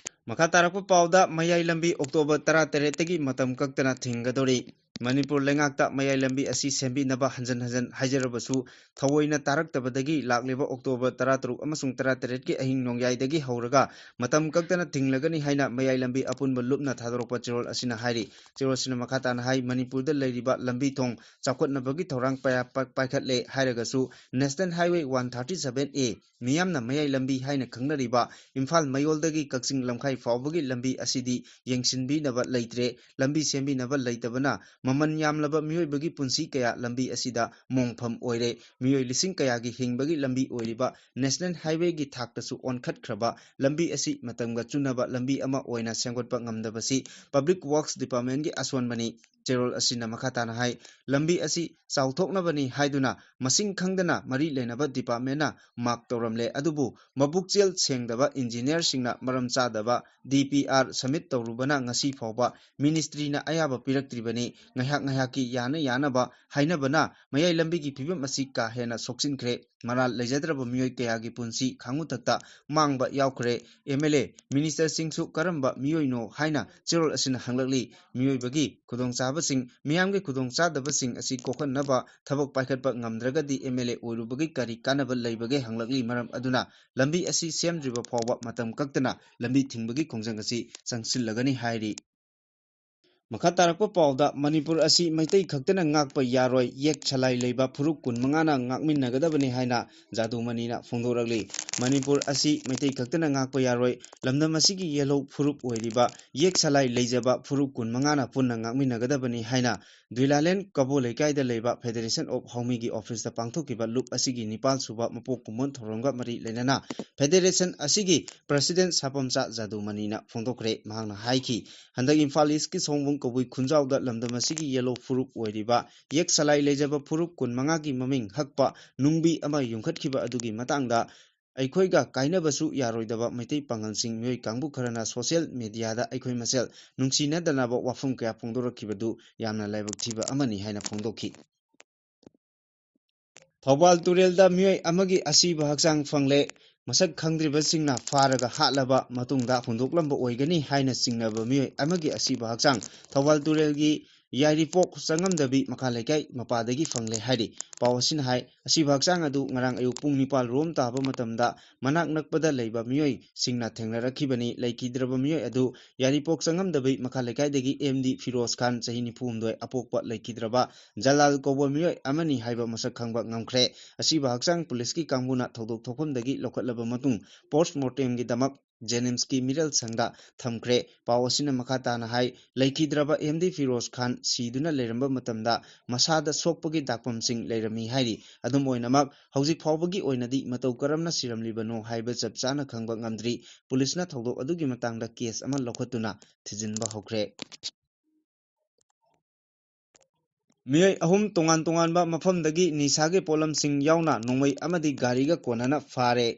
ꯃꯈꯥ ꯇꯥꯔꯛꯄ ꯄꯥꯎꯗ, ꯃꯌꯥꯏ ꯂꯝꯕꯤ October ꯇꯔꯥꯇꯔꯦꯠꯇꯒꯤ ꯃꯇꯝ ꯀꯛꯇꯅ ꯊꯤꯡꯒꯗꯧꯔꯤ꯫ ꯃꯅꯤꯄꯨꯔ ꯂꯩꯉꯥꯛꯇ ꯃꯌꯥꯏ ꯂꯝꯕꯤ ꯑꯁꯤ ꯁꯦꯝꯕꯤꯅꯕ ꯍꯟꯖꯟ ꯍꯟꯖꯟ ꯍꯥꯏꯖꯔꯕꯁꯨ, ꯊꯑꯣꯏꯅ ꯇꯥꯔꯛꯇꯕꯗꯒꯤ ꯂꯥꯛꯂꯤꯕ October ꯇꯔꯥꯇꯔꯨꯛ ꯑꯃꯁꯨꯡ ꯇꯔꯥꯇꯔꯦꯠꯀꯤ ꯑꯍꯤꯡ ꯅꯣꯡꯌꯥꯏꯗꯒꯤ ꯍꯧꯔꯒ ꯃꯇꯝ ꯀꯛꯇꯅ ꯊꯤꯡꯂꯒꯅꯤ ꯍꯥꯏꯅ ꯃꯌꯥꯏ ꯂꯝꯕꯤ ꯑꯄꯨꯟꯕ ꯂꯨꯞꯅ ꯊꯥꯗꯣꯔꯛꯄ ꯆꯦꯔꯣꯜ ꯑꯁꯤꯅ ꯍꯥꯏꯔꯤ꯫ ꯆꯦꯔꯣꯜ ꯑꯁꯤꯅ ꯃꯈꯥ ꯇꯥꯅ ꯍꯥꯏ, ꯃꯅꯤꯄꯨꯔꯗ ꯂꯩꯔꯤꯕ ꯂꯝꯕꯤ ꯊꯣꯡ ꯆꯥꯎꯈꯠꯅꯕꯒꯤ ꯊꯧꯔꯥꯡ ꯄꯥꯏ-, ꯄꯥꯏ-, ꯄꯥꯏꯈꯠꯂꯦ ꯍꯥꯏꯔꯒꯁꯨ, National Highway one thirty seven A, ꯃꯤꯌꯥꯝꯅ ꯃꯌꯥꯏ ꯂꯝꯕꯤ ꯍꯥꯏꯅ ꯈꯪꯅꯔꯤꯕ ꯏꯝꯐꯥꯜ ꯃꯌꯣꯜꯗꯒꯤ ꯀꯛꯆꯤꯡ ꯂꯝꯈꯥꯏ ꯐꯥꯎꯕꯒꯤ ꯂꯝꯕꯤ ꯑꯁꯤꯗꯤ ꯌꯦꯡꯁꯤꯟꯕꯤꯅꯕ ꯂꯩꯇ꯭ꯔꯦ꯫ ꯂꯝꯕꯤ ꯁꯦꯝꯕꯤꯅꯕ ꯂꯩꯇꯕꯅ ꯃꯃꯜ ꯌꯥꯝꯂꯕ ꯃꯤꯑꯣꯏꯕꯒꯤ ꯄꯨꯟꯁꯤ ꯀꯌꯥ ꯂꯝꯕꯤ ꯑꯁꯤꯗ ꯃꯣꯡꯐꯝ ꯑꯣꯏꯔꯦ꯫ ꯃꯤꯑꯣꯏ ꯂꯤꯁꯤꯡ ꯀꯌꯥꯒꯤ ꯍꯤꯡꯕꯒꯤ ꯂꯝꯕꯤ ꯑꯣꯏꯔꯤꯕ ꯅꯦꯁꯅꯦꯜ ꯍꯥꯏꯋꯦꯒꯤ ꯊꯥꯛꯇꯁꯨ ꯑꯣꯟꯈꯠꯈ꯭ꯔꯕ ꯂꯝꯕꯤ ꯑꯁꯤ ꯃꯇꯝꯒ ꯆꯨꯅꯕ ꯂꯝꯕꯤ ꯑꯃ ꯑꯣꯏꯅ ꯁꯦꯝꯒꯠꯄ ꯉꯝꯗꯕꯁꯤ ꯄꯕ꯭ꯂꯤꯛ ꯋꯥꯔꯛꯁ ꯗꯤꯄꯥꯔꯠꯃꯦꯟꯒꯤ ꯑꯁꯣꯟꯕꯅꯤ꯫ ꯆꯦꯔꯣꯜ ꯑꯁꯤꯅ ꯃꯈꯥ ꯇꯥꯅ ꯍꯥꯏ, ꯂꯝꯕꯤ ꯑꯁꯤ ꯆꯥꯎꯊꯣꯛꯅꯕꯅꯤ ꯍꯥꯏꯗꯨꯅ ꯃꯁꯤꯡ ꯈꯪꯗꯅ ꯃꯔꯤ ꯂꯩꯅꯕ ꯗꯤꯄꯥꯔꯠꯃꯦꯟꯅ ꯃꯥꯔꯛ ꯇꯧꯔꯝꯂꯦ, ꯑꯗꯨꯕꯨ ꯃꯕꯨꯛꯆꯦꯜ ꯁꯦꯡꯗꯕ ꯏꯟꯖꯤꯅꯤꯌꯔꯁꯤꯡꯅ ꯃꯔꯝ ꯆꯥꯗꯕ ꯗꯤ ꯄꯤ ꯑꯥꯔ ꯁꯕꯃꯤꯠ ꯇꯧꯔꯨꯕꯅ ꯉꯁꯤ ꯐꯥꯎꯕ ꯃꯤꯅꯤꯁꯇ꯭ꯔꯤꯅ ꯑꯌꯥꯕ ꯄꯤꯔꯛꯇ꯭ꯔꯤꯕꯅꯤ꯫ ꯉꯥꯏꯍꯥꯛ ꯉꯥꯏꯍꯥꯛꯀꯤ ꯌꯥꯅ ꯌꯥꯅꯕ ꯍꯥꯏꯅꯕꯅ ꯃꯌꯥꯏ ꯂꯝꯕꯤꯒꯤ ꯐꯤꯕꯝ ꯑꯁꯤ ꯀꯥ ꯍꯦꯟꯅ ꯁꯣꯛꯆꯤꯟꯈ꯭ꯔꯦ꯫ ꯃꯔꯥꯜ ꯂꯩꯖꯗ꯭ꯔꯕ ꯃꯤꯑꯣꯏ ꯀꯌꯥꯒꯤ ꯄꯨꯟꯁꯤ ꯈꯥꯡꯉꯨꯊꯛꯇ ꯃꯥꯡꯕ ꯌꯥꯎꯈ꯭ꯔꯦ꯫ ꯑꯦꯝ ꯑꯦꯜ ꯑꯦ, ꯃꯤꯅꯤꯁꯇꯔꯁꯤꯡꯁꯨ ꯀꯔꯝꯕ ꯃꯤꯑꯣꯏꯅꯣ ꯍꯥꯏꯅ ꯆꯦꯔꯣꯜ ꯑꯁꯤꯅ ꯍꯪꯂꯛꯂꯤ꯫ ꯃꯤꯑꯣꯏꯕꯒꯤ ꯈꯨꯗꯣꯡꯆꯥꯕꯁꯤꯡ, ꯃꯤꯌꯥꯝꯒꯤ ꯈꯨꯗꯣꯡꯆꯥꯗꯕꯁꯤꯡ ꯑꯁꯤ ꯀꯣꯛꯍꯟꯅꯕ ꯊꯕꯛ ꯄꯥꯏꯈꯠꯄ ꯉꯝꯗ꯭ꯔꯒꯗꯤ ꯑꯦꯝ ꯑꯦꯜ ꯑꯦ ꯑꯣꯏꯔꯨꯕꯒꯤ ꯀꯔꯤ ꯀꯥꯟꯅꯕ ꯂꯩꯕꯒꯦ ꯍꯪꯂꯛꯂꯤ꯫ ꯃꯔꯝ ꯑꯗꯨꯅ ꯂꯝꯕꯤ ꯑꯁꯤ ꯁꯦꯝꯗ꯭ꯔꯤꯕ ꯐꯥꯎꯕ ꯃꯇꯝ ꯀꯛꯇꯅ ꯂꯝꯕꯤ ꯊꯤꯡꯕꯒꯤ ꯈꯣꯡꯖꯪ ꯑꯁꯤ ꯆꯪꯁꯤꯜꯂꯒꯅꯤ ꯍꯥꯏꯔꯤ꯫ ꯃꯈꯥ ꯇꯥꯔꯛꯄ ꯄꯥꯎꯗ, ꯃꯅꯤꯄꯨꯔ ꯑꯁꯤ ꯃꯩꯇꯩ ꯈꯛꯇꯅ ꯉꯥꯛꯄ ꯌꯥꯔꯣꯏ, ꯌꯦꯛ ꯁꯂꯥꯏ ꯂꯩꯕ ꯐꯨꯔꯨꯞ ꯀꯨꯟ ꯃꯉꯥꯅ ꯉꯥꯛꯃꯤꯟꯅꯒꯗꯕꯅꯤ ꯍꯥꯏꯅ ꯖꯥꯗꯨꯃꯅꯤꯅ ꯐꯣꯡꯗꯣꯔꯛꯂꯤ꯫ ꯃꯅꯤꯄꯨꯔ ꯑꯁꯤ ꯃꯩꯇꯩ ꯈꯛꯇꯅ ꯉꯥꯛꯄ ꯌꯥꯔꯣꯏ, ꯂꯝꯗꯝ ꯑꯁꯤꯒꯤ ꯌꯦꯜꯍꯧ ꯐꯨꯔꯨꯞ ꯑꯣꯏꯔꯤꯕ ꯌꯦꯛ ꯁꯂꯥꯏ ꯂꯩꯖꯕ ꯐꯨꯔꯨꯞ ꯀꯨꯟ ꯃꯉꯥꯅ ꯄꯨꯟꯅ ꯉꯥꯛꯃꯤꯟꯅꯒꯗꯕꯅꯤ ꯍꯥꯏꯅ ꯗꯨꯏꯂꯥꯂꯦꯟ ꯀꯕꯣ ꯂꯩꯀꯥꯏꯗ ꯂꯩꯕ ꯐꯦꯗꯔꯦꯁꯟ ꯑꯣꯐ ꯍꯥꯎꯃꯤꯒꯤ ꯑꯣꯐꯤꯁꯇ ꯄꯥꯡꯊꯣꯛꯈꯤꯕ ꯂꯨꯞ ꯑꯁꯤꯒꯤ ꯅꯤꯄꯥꯜ ꯁꯨꯕ ꯃꯄꯣꯛ ꯀꯨꯝꯑꯣꯟ ꯊꯧꯔꯝꯒ ꯃꯔꯤ ꯂꯩꯅꯅ ꯐꯦꯗꯔꯦꯁꯟ ꯑꯁꯤꯒꯤ ꯄ꯭ꯔꯁꯤꯗꯦꯟ ꯁꯥꯄꯝꯆꯥ ꯖꯥꯗꯨꯃꯅꯤꯅ ꯐꯣꯡꯗꯣꯛꯈ꯭ꯔꯦ꯫ ꯃꯍꯥꯛꯅ ꯍꯥꯏꯈꯤ, ꯍꯟꯗꯛ ꯏꯝꯐꯥꯜ ꯏꯁꯀꯤ ꯁꯣꯝꯕꯨꯡ ꯀꯕꯨꯏ ꯈꯨꯟꯖꯥꯎꯗ ꯂꯝꯗꯝ ꯑꯁꯤꯒꯤ ꯌꯦꯜꯍꯧ ꯐꯨꯔꯨꯞ ꯑꯣꯏꯔꯤꯕ ꯌꯦꯛ ꯁꯂꯥꯏ ꯂꯩꯖꯕ ꯐꯨꯔꯨꯞ ꯀꯨꯟ ꯃꯉꯥꯒꯤ ꯃꯃꯤꯡ ꯍꯛꯄ ꯅꯨꯡꯕꯤ ꯑꯃ ꯌꯨꯝꯈꯠꯈꯤꯕ ꯑꯗꯨꯒꯤ ꯃꯇꯥꯡꯗ ꯑꯩꯈꯣꯏꯒ ꯀꯥꯏꯅꯕꯁꯨ ꯌꯥꯔꯣꯏꯗꯕ ꯃꯩꯇꯩ ꯄꯥꯉꯜꯁꯤꯡ ꯃꯤꯑꯣꯏ ꯀꯥꯡꯕꯨ ꯈꯔꯅ ꯁꯣꯁꯤꯌꯦꯜ ꯃꯦꯗꯤꯌꯥꯗ ꯑꯩꯈꯣꯏ ꯃꯁꯦꯜ ꯅꯨꯡꯁꯤꯅꯗꯅꯕ ꯋꯥꯐꯝ ꯀꯌꯥ ꯐꯣꯡꯗꯣꯔꯛꯈꯤꯕꯗꯨ ꯌꯥꯝꯅ ꯂꯥꯏꯕꯛ ꯊꯤꯕ ꯑꯃꯅꯤ ꯍꯥꯏꯅ ꯐꯣꯡꯗꯣꯛꯈꯤ꯫ ꯊꯧꯕꯥꯜ ꯇꯨꯔꯦꯜꯗ ꯃꯤꯑꯣꯏ ꯑꯃꯒꯤ ꯑꯁꯤꯕ ꯍꯛꯆꯥꯡ ꯐꯪꯂꯦ꯫ ꯃꯁꯛ ꯈꯪꯗ꯭ꯔꯤꯕꯁꯤꯡꯅ ꯐꯥꯔꯒ ꯍꯥꯠꯂꯕ ꯃꯇꯨꯡꯗ ꯍꯨꯟꯗꯣꯛꯂꯝꯕ ꯑꯣꯏꯒꯅꯤ ꯍꯥꯏꯅ ꯆꯤꯡꯅꯕ ꯃꯤꯑꯣꯏ ꯑꯃꯒꯤ ꯑꯁꯤꯕ ꯍꯛꯆꯥꯡ ꯊꯧꯕꯥꯜ ꯇꯨꯔꯦꯜꯒꯤ ꯌꯥꯏꯔꯤꯄꯣꯛ ꯆꯪꯉꯝꯗꯕꯤ ꯃꯈꯥ ꯂꯩꯀꯥꯏ ꯃꯄꯥꯗꯒꯤ ꯐꯪꯂꯦ ꯍꯥꯏꯔꯤ꯫ ꯄꯥꯎ ꯑꯁꯤꯅ ꯍꯥꯏ, ꯑꯁꯤꯕ ꯍꯛꯆꯥꯡ ꯑꯗꯨ ꯉꯔꯥꯡ ꯑꯌꯨꯛ ꯄꯨꯡ ꯅꯤꯄꯥꯜ ꯔꯣꯝ ꯇꯥꯕ ꯃꯇꯝꯗ ꯃꯅꯥꯛ ꯅꯛꯄꯗ ꯂꯩꯕ ꯃꯤꯑꯣꯏꯁꯤꯡꯅ ꯊꯦꯡꯅꯔꯛꯈꯤꯕꯅꯤ꯫ ꯂꯩꯈꯤꯗ꯭ꯔꯕ ꯃꯤꯑꯣꯏ ꯑꯗꯨ ꯌꯥꯏꯔꯤꯄꯣꯛ ꯆꯪꯉꯝꯗꯕꯤ ꯃꯈꯥ ꯂꯩꯀꯥꯏꯗꯒꯤ ꯑꯦꯝ ꯗꯤ ꯐꯤꯔꯣꯖ ꯈꯥꯟ, ꯆꯍꯤ ꯅꯤꯐꯨ ꯍꯨꯝꯗꯣꯏ, ꯑꯄꯣꯛꯄ ꯂꯩꯈꯤꯗ꯭ꯔꯕ ꯖꯂꯥꯜ ꯀꯧꯕ ꯃꯤꯑꯣꯏ ꯑꯃꯅꯤ ꯍꯥꯏꯕ ꯃꯁꯛ ꯈꯪꯕ ꯉꯝꯈ꯭ꯔꯦ꯫ ꯑꯁꯤꯕ ꯍꯛꯆꯥꯡ ꯄꯨꯂꯤꯁꯀꯤ ꯀꯥꯡꯕꯨꯅ ꯊꯧꯗꯣꯛ ꯊꯣꯛꯐꯝꯗꯒꯤ ꯂꯧꯈꯠꯂꯕ ꯃꯇꯨꯡ ꯄꯣꯁ ꯃꯣꯔꯇꯦꯝꯒꯤꯗꯃꯛ ꯖꯦꯅꯤꯝꯁꯀꯤ ꯃꯤꯔꯦꯜ ꯁꯪꯗ ꯊꯝꯈ꯭ꯔꯦ꯫ ꯄꯥꯎ ꯑꯁꯤꯅ ꯃꯈꯥ ꯇꯥꯅ ꯍꯥꯏ, ꯂꯩꯈꯤꯗ꯭ꯔꯕ ꯑꯦꯝ ꯗꯤ ꯐꯤꯔꯣꯖ ꯈꯥꯟ ꯁꯤꯗꯨꯅ ꯂꯩꯔꯝꯕ ꯃꯇꯝꯗ ꯃꯁꯥꯗ ꯁꯣꯛꯄꯒꯤ ꯗꯥꯛꯐꯝꯁꯤꯡ ꯂꯩꯔꯝꯃꯤ ꯍꯥꯏꯔꯤ꯫ ꯑꯗꯨꯝ ꯑꯣꯏꯅꯃꯛ, ꯍꯧꯖꯤꯛ ꯐꯥꯎꯕꯒꯤ ꯑꯣꯏꯅꯗꯤ ꯃꯇꯧ ꯀꯔꯝꯅ ꯁꯤꯔꯝꯂꯤꯕꯅꯣ ꯍꯥꯏꯕ ꯆꯞ ꯆꯥꯅ ꯈꯪꯕ ꯉꯝꯗ꯭ꯔꯤ꯫ ꯄꯨꯂꯤꯁꯅ ꯊꯧꯗꯣꯛ ꯑꯗꯨꯒꯤ ꯃꯇꯥꯡꯗ ꯀꯦꯁ ꯑꯃ ꯂꯧꯈꯠꯇꯨꯅ ꯊꯤꯖꯤꯟꯕ ꯍꯧꯈ꯭ꯔꯦ꯫ ꯃꯤꯑꯣꯏ ꯑꯍꯨꯝ ꯇꯣꯉꯥꯟ ꯇꯣꯉꯥꯟꯕ ꯃꯐꯝꯗꯒꯤ ꯅꯤꯁꯥꯒꯤ ꯄꯣꯠꯂꯝꯁꯤꯡ ꯌꯥꯎꯅ ꯅꯣꯡꯃꯩ ꯑꯃꯗꯤ ꯒꯥꯔꯤꯒ ꯀꯣꯟꯅꯅ ꯐꯥꯔꯦ꯫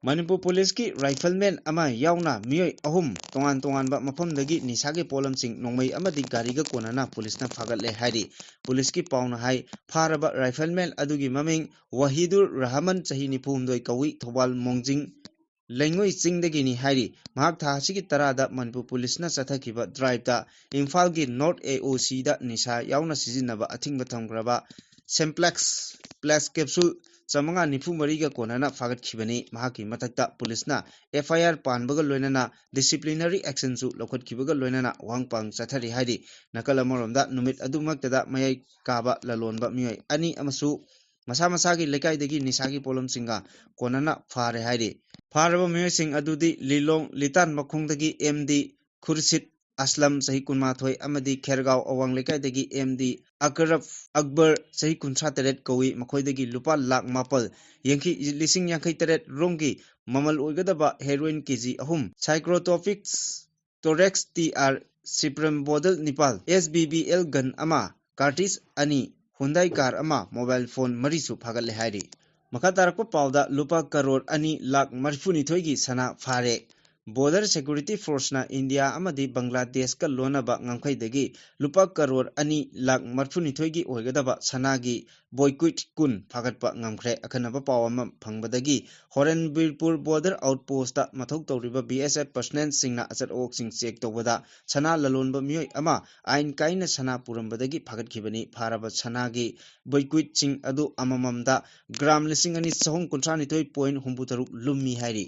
ꯃꯅꯤꯄꯨꯔ ꯄꯨꯂꯤꯁꯀꯤ ꯔꯥꯏꯐꯜꯃꯦꯟ ꯑꯃ ꯌꯥꯎꯅ ꯃꯤꯑꯣꯏ ꯑꯍꯨꯝ ꯇꯣꯉꯥꯟ ꯇꯣꯉꯥꯟꯕ ꯃꯐꯝꯗꯒꯤ ꯅꯤꯁꯥꯒꯤ ꯄꯣꯠꯂꯝꯁꯤꯡ ꯅꯣꯡꯃꯩ ꯑꯃꯗꯤ ꯒꯥꯔꯤꯒ ꯀꯣꯟꯅꯅ ꯄꯨꯂꯤꯁꯅ ꯐꯥꯒꯠꯂꯦ ꯍꯥꯏꯔꯤ꯫ ꯄꯨꯂꯤꯁꯀꯤ ꯄꯥꯎꯅ ꯍꯥꯏ, ꯐꯥꯔꯕ ꯔꯥꯏꯐꯜꯃꯦꯟ ꯑꯗꯨꯒꯤ ꯃꯃꯤꯡ ꯋꯥꯍꯤꯗꯨꯔ ꯔꯍꯃꯟ, ꯆꯍꯤ ꯅꯤꯐꯨ ꯍꯨꯝꯗꯣꯏ ꯀꯧꯏ, ꯊꯧꯕꯥꯜ ꯃꯣꯡꯖꯤꯡ ꯂꯩꯉꯣꯏ ꯆꯤꯡꯗꯒꯤꯅꯤ ꯍꯥꯏꯔꯤ꯫ ꯃꯍꯥꯛ ꯊꯥ ꯑꯁꯤꯒꯤ ꯇꯔꯥꯗ ꯃꯅꯤꯄꯨꯔ ꯄꯨꯂꯤꯁꯅ ꯆꯠꯊꯈꯤꯕ ꯗ꯭ꯔꯥꯏꯚꯇ ꯏꯝꯐꯥꯜꯒꯤ ꯅꯣꯔꯠ ꯑꯦ ꯑꯣ ꯁꯤꯗ ꯅꯤꯁꯥ ꯌꯥꯎꯅ ꯁꯤꯖꯤꯟꯅꯕ ꯑꯊꯤꯡꯕ ꯊꯝꯈ꯭ꯔꯕ ꯁꯦꯝꯄ꯭ꯂꯦꯛꯁ ꯄ꯭ꯂꯦꯛꯁ ꯀꯦꯞꯁꯨꯜ ꯆꯥꯃꯉꯥ ꯅꯤꯐꯨ ꯃꯔꯤꯒ ꯀꯣꯟꯅꯅ ꯐꯥꯒꯠꯈꯤꯕꯅꯤ꯫ ꯃꯍꯥꯛꯀꯤ ꯃꯊꯛꯇ ꯄꯨꯂꯤꯁꯅ ꯑꯦꯐ ꯑꯥꯏ ꯑꯥꯔ ꯄꯥꯟꯕꯒ ꯂꯣꯏꯅꯅ ꯗꯤꯁꯤꯄ꯭ꯂꯤꯅꯔꯤ ꯑꯦꯛꯁꯟꯁꯨ ꯂꯧꯈꯠꯈꯤꯕꯒ ꯂꯣꯏꯅꯅ ꯋꯥꯍꯪ ꯄꯥꯎ ꯆꯠꯊꯔꯤ ꯍꯥꯏꯔꯤ꯫ ꯅꯥꯀꯜ ꯑꯃꯔꯣꯝꯗ, ꯅꯨꯃꯤꯠ ꯑꯗꯨꯃꯛꯇꯗ ꯃꯌꯥꯏ ꯀꯥꯕ ꯂꯂꯣꯟꯕ ꯃꯤꯑꯣꯏ ꯑꯅꯤ ꯑꯃꯁꯨ ꯃꯁꯥ ꯃꯁꯥꯒꯤ ꯂꯩꯀꯥꯏꯗꯒꯤ ꯅꯤꯁꯥꯒꯤ ꯄꯣꯠꯂꯝꯁꯤꯡꯒ ꯀꯣꯟꯅꯅ ꯐꯥꯔꯦ ꯍꯥꯏꯔꯤ꯫ ꯐꯥꯔꯕ ꯃꯤꯑꯣꯏꯁꯤꯡ ꯑꯗꯨꯗꯤ ꯂꯤꯂꯣꯡ ꯂꯤꯇꯥꯟ ꯃꯈꯣꯡꯗꯒꯤ ꯑꯦꯝ ꯗꯤ ꯈꯨꯔꯁꯤꯠ ꯑꯁꯂꯝ, ꯆꯍꯤ ꯀꯨꯟꯃꯥꯊꯣꯏ, ꯑꯃꯗꯤ ꯈꯦꯔꯒꯥꯎ ꯑꯋꯥꯡ ꯂꯩꯀꯥꯏꯗꯒꯤ ꯑꯦꯝ ꯗꯤ ꯑꯀꯔꯕ ꯑꯛꯕꯔ, ꯆꯍꯤ ꯀꯨꯟꯊ꯭ꯔꯥ ꯇꯔꯦꯠ ꯀꯧꯏ꯫ ꯃꯈꯣꯏꯗꯒꯤ ꯂꯨꯄꯥ ꯂꯥꯈ ꯃꯥꯄꯜ, ꯌꯥꯡꯈꯩ, ꯂꯤꯁꯤꯡ ꯌꯥꯡꯈꯩ ꯇꯔꯦꯠ ꯔꯣꯝꯒꯤ ꯃꯃꯜ ꯑꯣꯏꯒꯗꯕ ꯍꯦꯔꯣꯏꯟ ꯀꯦ ꯖꯤ ꯑꯍꯨꯝ, ꯁꯥꯏꯀ꯭ꯔꯣꯇꯣꯄꯤꯛꯁ ꯇꯣꯔꯦꯛꯁ ꯇꯤ ꯑꯥꯔ ꯁꯤꯄ꯭ꯔꯝ ꯕꯣꯗꯜ ꯅꯤꯄꯥꯜ, ꯑꯦꯁ ꯕꯤ ꯕꯤ ꯑꯦꯜ ꯒꯟ ꯑꯃ, ꯀꯥꯔꯇꯤꯁ ꯑꯅꯤ, ꯍꯨꯟꯗꯥꯏ ꯀꯥꯔ ꯑꯃ, ꯃꯣꯕꯥꯏꯜ ꯐꯣꯟ ꯃꯔꯤꯁꯨ ꯐꯥꯒꯠꯂꯦ ꯍꯥꯏꯔꯤ꯫ ꯃꯈꯥ ꯇꯥꯔꯛꯄ ꯄꯥꯎꯗ, ꯂꯨꯄꯥ ꯀꯔꯣꯔ ꯑꯅꯤ ꯂꯥꯈ ꯃꯔꯤꯐꯨꯅꯤꯊꯣꯏꯒꯤ ꯁꯅꯥ ꯐꯥꯔꯦ꯫ ꯕꯣꯔꯗꯔ ꯁꯦꯀ꯭ꯌꯨꯔꯤꯇꯤ ꯐꯣꯔꯁꯅ ꯏꯟꯗꯤꯌꯥ ꯑꯃꯗꯤ ꯕꯪꯒ꯭ꯂꯥꯗꯦꯁꯀ ꯂꯣꯟꯅꯕ ꯉꯝꯈꯩꯗꯒꯤ ꯂꯨꯄꯥ ꯀꯔꯣꯔ ꯑꯅꯤ ꯂꯥꯈ ꯃꯔꯤꯐꯨꯅꯤꯊꯣꯏꯒꯤ ꯑꯣꯏꯒꯗꯕ ꯁꯅꯥꯒꯤ ꯕꯣꯏꯀ꯭ꯋꯤꯠ ꯀꯨꯟ ꯐꯥꯒꯠꯄ ꯉꯝꯈ꯭ꯔꯦ꯫ ꯑꯀꯟꯅꯕ ꯄꯥꯎ ꯑꯃ ꯐꯪꯕꯗꯒꯤ ꯍꯣꯔꯟꯕꯤꯔꯄꯨꯔ ꯕꯣꯔꯗꯔ ꯑꯥꯎꯠꯄꯣꯁꯇ ꯃꯊꯧ ꯇꯧꯔꯤꯕ ꯕꯤ ꯑꯦꯁ ꯑꯦꯐ ꯄꯔꯁꯅꯦꯜꯁꯤꯡꯅ ꯑꯆꯠ ꯑꯋꯣꯛꯁꯤꯡ ꯆꯦꯛ ꯇꯧꯕꯗ ꯁꯅꯥ ꯂꯂꯣꯟꯕ ꯃꯤꯑꯣꯏ ꯑꯃ ꯑꯥꯏꯟ ꯀꯥꯏꯅ ꯁꯅꯥ ꯄꯨꯔꯝꯕꯗꯒꯤ ꯐꯥꯒꯠꯈꯤꯕꯅꯤ꯫ ꯐꯥꯔꯕ ꯁꯅꯥꯒꯤ ꯕꯣꯏꯀ꯭ꯋꯤꯠꯁꯤꯡ ꯑꯗꯨ ꯑꯃꯃꯝꯗ ꯒ꯭ꯔꯥꯝ ꯂꯤꯁꯤꯡ ꯑꯅꯤ ꯆꯍꯨꯝ ꯀꯨꯟꯊ꯭ꯔꯥ ꯅꯤꯊꯣꯏ ꯄꯣꯏꯟ ꯍꯨꯝꯐꯨ ꯇꯔꯨꯛ ꯂꯨꯝꯃꯤ ꯍꯥꯏꯔꯤ꯫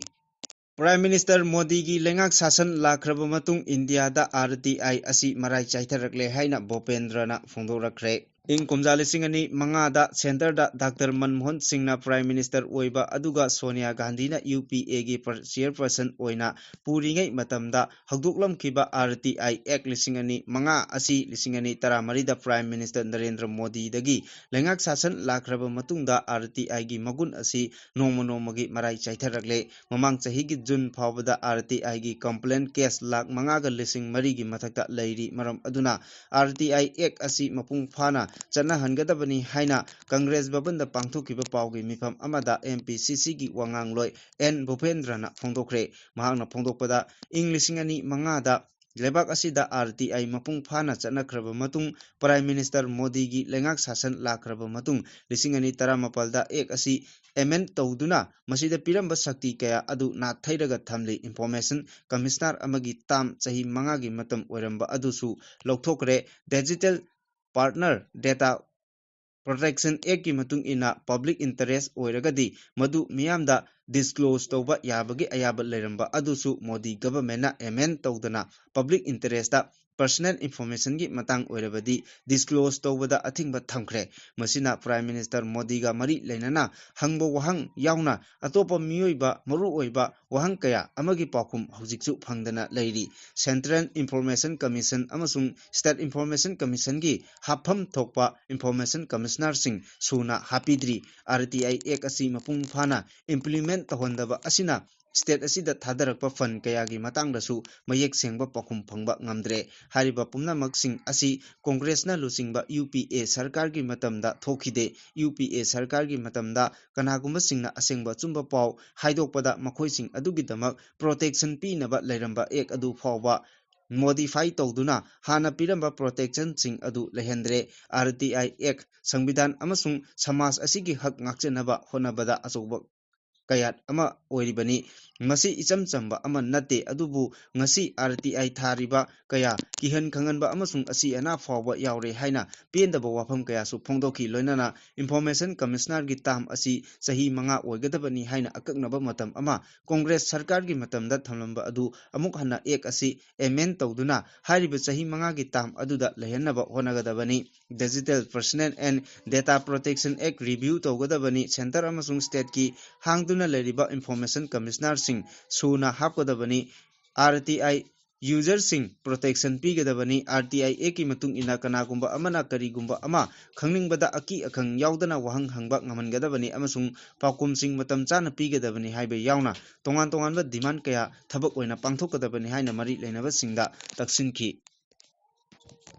ꯄ꯭ꯔꯥꯏꯝ ꯃꯤꯅꯤꯁꯇꯔ ꯃꯣꯗꯤꯒꯤ ꯂꯩꯉꯥꯛ ꯁꯥꯁꯟ ꯂꯥꯛꯈ꯭ꯔꯕ ꯃꯇꯨꯡ ꯏꯟꯗꯤꯌꯥꯗ ꯑꯥꯔ ꯇꯤ ꯑꯥꯏ ꯑꯁꯤ ꯃꯔꯥꯏ ꯆꯥꯏꯊꯔꯛꯂꯦ ꯍꯥꯏꯅ ꯚꯨꯄꯦꯟꯗ꯭ꯔꯅ ꯐꯣꯡꯗꯣꯔꯛꯈ꯭ꯔꯦ꯫ ꯏꯪ ꯀꯨꯝꯖꯥ ꯂꯤꯁꯤꯡ ꯑꯅꯤ ꯃꯉꯥꯗ centreꯗ Doctor ꯃꯟꯃꯣꯍꯟ ꯁꯤꯡꯅ Prime Minister ꯑꯣꯏꯕ, ꯑꯗꯨꯒ ꯁꯣꯅꯤꯌꯥ ꯒꯥꯟꯙꯤꯅ UPAꯒꯤ per-, chairperson ꯑꯣꯏꯅ ꯄꯨꯔꯤꯉꯩ ꯃꯇꯝꯗ ꯍꯧꯗꯣꯛꯂꯝꯈꯤꯕ RTI Act ꯂꯤꯁꯤꯡ ꯑꯅꯤ ꯃꯉꯥ ꯑꯁꯤ ꯂꯤꯁꯤꯡ ꯑꯅꯤ ꯇꯔꯥꯃꯔꯤꯗ Prime Minister ꯅꯔꯦꯟꯗ꯭ꯔ ꯃꯣꯗꯤꯗꯒꯤ ꯂꯩꯉꯥꯛ ꯁꯥꯁꯟ ꯂꯥꯛꯈ꯭ꯔꯕ ꯃꯇꯨꯡꯗ RTIꯒꯤ ꯃꯒꯨꯟ ꯑꯁꯤ ꯅꯣꯡꯃ ꯅꯣꯡꯃꯒꯤ ꯃꯔꯥꯏ ꯆꯥꯏꯊꯔꯛꯂꯦ꯫ ꯃꯃꯥꯡ ꯆꯍꯤꯒꯤ June ꯐꯥꯎꯕꯗ RTIꯒꯤ complaint case ꯂꯥꯈ ꯃꯉꯥꯒ ꯂꯤꯁꯤꯡ ꯃꯔꯤꯒꯤ ꯃꯊꯛꯇ ꯂꯩꯔꯤ꯫ ꯃꯔꯝ ꯑꯗꯨꯅ RTI Act ꯑꯁꯤ ꯃꯄꯨꯡ ꯐꯥꯅ ꯆꯠꯅꯍꯟꯒꯗꯕꯅꯤ ꯍꯥꯏꯅ ꯀꯪꯒ꯭ꯔꯦꯁ ꯚꯕꯟꯗ ꯄꯥꯡꯊꯣꯛꯈꯤꯕ ꯄꯥꯎꯒꯤ ꯃꯤꯐꯝ ꯑꯃꯗ MPCCꯒꯤ ꯋꯥꯉꯥꯡꯂꯣꯏ ꯑꯦꯟ ꯚꯨꯄꯦꯟꯗ꯭ꯔꯅ ꯐꯣꯡꯗꯣꯛꯈ꯭ꯔꯦ꯫ ꯃꯍꯥꯛꯅ ꯐꯣꯡꯗꯣꯛꯄꯗ, ꯏꯪ ꯂꯤꯁꯤꯡ ꯑꯅꯤ ꯃꯉꯥꯗ ꯂꯩꯕꯥꯛ ꯑꯁꯤꯗ RTI ꯃꯄꯨꯡ ꯐꯥꯅ ꯆꯠꯅꯈ꯭ꯔꯕ ꯃꯇꯨꯡ, Prime Minister ꯃꯣꯗꯤꯒꯤ ꯂꯩꯉꯥꯛ ꯁꯥꯁꯟ ꯂꯥꯛꯈ꯭ꯔꯕ ꯃꯇꯨꯡ, ꯂꯤꯁꯤꯡ ꯑꯅꯤ ꯇꯔꯥꯃꯥꯄꯜꯗ Act ꯑꯁꯤ amend ꯇꯧꯗꯨꯅ ꯃꯁꯤꯗ ꯄꯤꯔꯝꯕ ꯁꯛꯇꯤ ꯀꯌꯥ ꯑꯗꯨ ꯅꯥꯊꯩꯔꯒ ꯊꯝꯂꯤ꯫ Information Commissioner ꯑꯃꯒꯤ term ꯆꯍꯤ ꯃꯉꯥꯒꯤ ꯃꯇꯝ ꯑꯣꯏꯔꯝꯕ ꯑꯗꯨꯁꯨ ꯂꯧꯊꯣꯛꯈ꯭ꯔꯦ꯫ Digital Partner Data Protection Actꯀꯤ ꯃꯇꯨꯡ ꯏꯟꯅ public interest ꯑꯣꯏꯔꯒꯗꯤ ꯃꯗꯨ ꯃꯤꯌꯥꯝꯗ disclose ꯇꯧꯕ ꯌꯥꯕꯒꯤ ꯑꯌꯥꯕ ꯂꯩꯔꯝꯕ ꯑꯗꯨꯁꯨ ꯃꯣꯗꯤ governmentꯅ amend ꯇꯧꯗꯅ public interestꯇ personal informationꯒꯤ ꯃꯇꯥꯡ ꯑꯣꯏꯔꯕꯗꯤ disclose ꯇꯧꯕꯗ ꯑꯊꯤꯡꯕ ꯊꯝꯈ꯭ꯔꯦ꯫ ꯃꯁꯤꯅ Prime Minister ꯃꯣꯗꯤꯒ ꯃꯔꯤ ꯂꯩꯅꯅ ꯍꯪꯕ ꯋꯥꯍꯪ ꯌꯥꯎꯅ ꯑꯇꯣꯞꯄ ꯃꯤꯑꯣꯏꯕ ꯃꯔꯨꯑꯣꯏꯕ ꯋꯥꯍꯪ ꯀꯌꯥ ꯑꯃꯒꯤ ꯄꯥꯎꯈꯨꯝ ꯍꯧꯖꯤꯛꯁꯨ ꯐꯪꯗꯅ ꯂꯩꯔꯤ꯫ Central Information Commission ꯑꯃꯁꯨꯡ State Information Commissionꯒꯤ ꯍꯥꯞꯐꯝ ꯊꯣꯛꯄ Information Commissionerꯁꯤꯡ ꯁꯨꯅ ꯍꯥꯞꯄꯤꯗ꯭ꯔꯤ꯫ RTI Act ꯑꯁꯤ ꯃꯄꯨꯡ ꯐꯥꯅ implement ꯇꯧꯍꯟꯗꯕ ꯑꯁꯤꯅ state ꯑꯁꯤꯗ ꯊꯥꯗꯔꯛꯄ fund ꯀꯌꯥꯒꯤ ꯃꯇꯥꯡꯗꯁꯨ ꯃꯌꯦꯛ ꯁꯦꯡꯕ ꯄꯥꯎꯈꯨꯝ ꯐꯪꯕ ꯉꯝꯗ꯭ꯔꯦ꯫ ꯍꯥꯏꯔꯤꯕ ꯄꯨꯝꯅꯃꯛꯁꯤꯡ ꯑꯁꯤ ꯀꯣꯡꯒ꯭ꯔꯦꯁꯅ ꯂꯨꯆꯤꯡꯕ UPA ꯁꯔꯀꯥꯔꯒꯤ ꯃꯇꯝꯗ ꯊꯣꯛꯈꯤꯗꯦ꯫ UPA ꯁꯔꯀꯥꯔꯒꯤ ꯃꯇꯝꯗ ꯀꯅꯥꯒꯨꯝꯕꯁꯤꯡꯅ ꯑꯁꯦꯡꯕ ꯑꯆꯨꯝꯕ ꯄꯥꯎ ꯍꯥꯏꯗꯣꯛꯄꯗ ꯃꯈꯣꯏꯁꯤꯡ ꯑꯗꯨꯒꯤꯗꯃꯛ protection ꯄꯤꯅꯕ ꯂꯩꯔꯝꯕ Act ꯑꯗꯨ ꯐꯥꯎꯕ modify ꯇꯧꯗꯨꯅ ꯍꯥꯟꯅ ꯄꯤꯔꯝꯕ protectionꯁꯤꯡ ꯑꯗꯨ ꯂꯩꯍꯟꯗ꯭ꯔꯦ꯫ RTI Act ꯁꯪꯕꯤꯙꯥꯟ ꯑꯃꯁꯨꯡ ꯁꯃꯥꯖ ꯑꯁꯤꯒꯤ ꯍꯛ ꯉꯥꯛꯆꯅꯕ ꯍꯣꯠꯅꯕꯗ ꯑꯆꯧꯕ ꯀꯌꯥꯠ ꯑꯃ ꯑꯣꯏꯔꯤꯕꯅꯤ꯫ ꯃꯁꯤ ꯏꯆꯝ ꯆꯝꯕ ꯑꯃ ꯅꯠꯇꯦ, ꯑꯗꯨꯕꯨ ꯉꯁꯤ ꯑꯥꯔ ꯇꯤ ꯑꯥꯏ ꯊꯥꯔꯤꯕ ꯀꯌꯥ ꯀꯤꯍꯟ ꯈꯪꯍꯟꯕ ꯑꯃꯁꯨꯡ ꯑꯁꯤ ꯑꯅꯥ ꯐꯥꯎꯕ ꯌꯥꯎꯔꯦ ꯍꯥꯏꯅ ꯄꯦꯟꯗꯕ ꯋꯥꯐꯝ ꯀꯌꯥꯁꯨ ꯐꯣꯡꯗꯣꯛꯈꯤ꯫ ꯂꯣꯏꯅꯅ Information Commissionerꯒꯤ term ꯑꯁꯤ ꯆꯍꯤ ꯃꯉꯥ ꯑꯣꯏꯒꯗꯕꯅꯤ ꯍꯥꯏꯅ ꯑꯀꯛꯅꯕ ꯃꯇꯝ ꯑꯃ ꯀꯣꯡꯒ꯭ꯔꯦꯁ ꯁꯔꯀꯥꯔꯒꯤ ꯃꯇꯝꯗ ꯊꯝꯂꯝꯕ ꯑꯗꯨ ꯑꯃꯨꯛ ꯍꯟꯅ Act ꯑꯁꯤ amend ꯇꯧꯗꯨꯅ ꯍꯥꯏꯔꯤꯕ ꯆꯍꯤ ꯃꯉꯥꯒꯤ term ꯑꯗꯨꯗ ꯂꯩꯍꯟꯅꯕ ꯍꯣꯠꯅꯒꯗꯕꯅꯤ꯫ Digital Personal and Data Protection Act review ꯇꯧꯒꯗꯕꯅꯤ꯫ Centre ꯑꯃꯁꯨꯡ stateꯀꯤ ꯍꯥꯡꯗꯨꯅ ꯂꯩꯔꯤꯕ Information Commissionerꯁꯤꯡ ꯁꯨꯅ ꯍꯥꯞꯀꯗꯕꯅꯤ꯫ ꯑꯥꯔ ꯇꯤ ꯑꯥꯏ userꯁꯤꯡ protection ꯄꯤꯒꯗꯕꯅꯤ꯫ ꯑꯥꯔ ꯇꯤ ꯑꯥꯏ Actꯀꯤ ꯃꯇꯨꯡ ꯏꯟꯅ ꯀꯅꯥꯒꯨꯝꯕ ꯑꯃꯅ ꯀꯔꯤꯒꯨꯝꯕ ꯑꯃ ꯈꯪꯅꯤꯡꯕꯗ ꯑꯀꯤ ꯑꯈꯪ ꯌꯥꯎꯗꯅ ꯋꯥꯍꯪ ꯍꯪꯕ ꯉꯝꯍꯟꯒꯗꯕꯅꯤ ꯑꯃꯁꯨꯡ ꯄꯥꯎꯈꯨꯝꯁꯤꯡ ꯃꯇꯝ ꯆꯥꯅ ꯄꯤꯒꯗꯕꯅꯤ ꯍꯥꯏꯕ ꯌꯥꯎꯅ ꯇꯣꯉꯥꯟ ꯇꯣꯉꯥꯟꯕ demand ꯀꯌꯥ ꯊꯕꯛ ꯑꯣꯏꯅ ꯄꯥꯡꯊꯣꯛꯀꯗꯕꯅꯤ ꯍꯥꯏꯅ ꯃꯔꯤ ꯂꯩꯅꯕꯁꯤꯡꯗ ꯇꯛꯁꯤꯟꯈꯤ꯫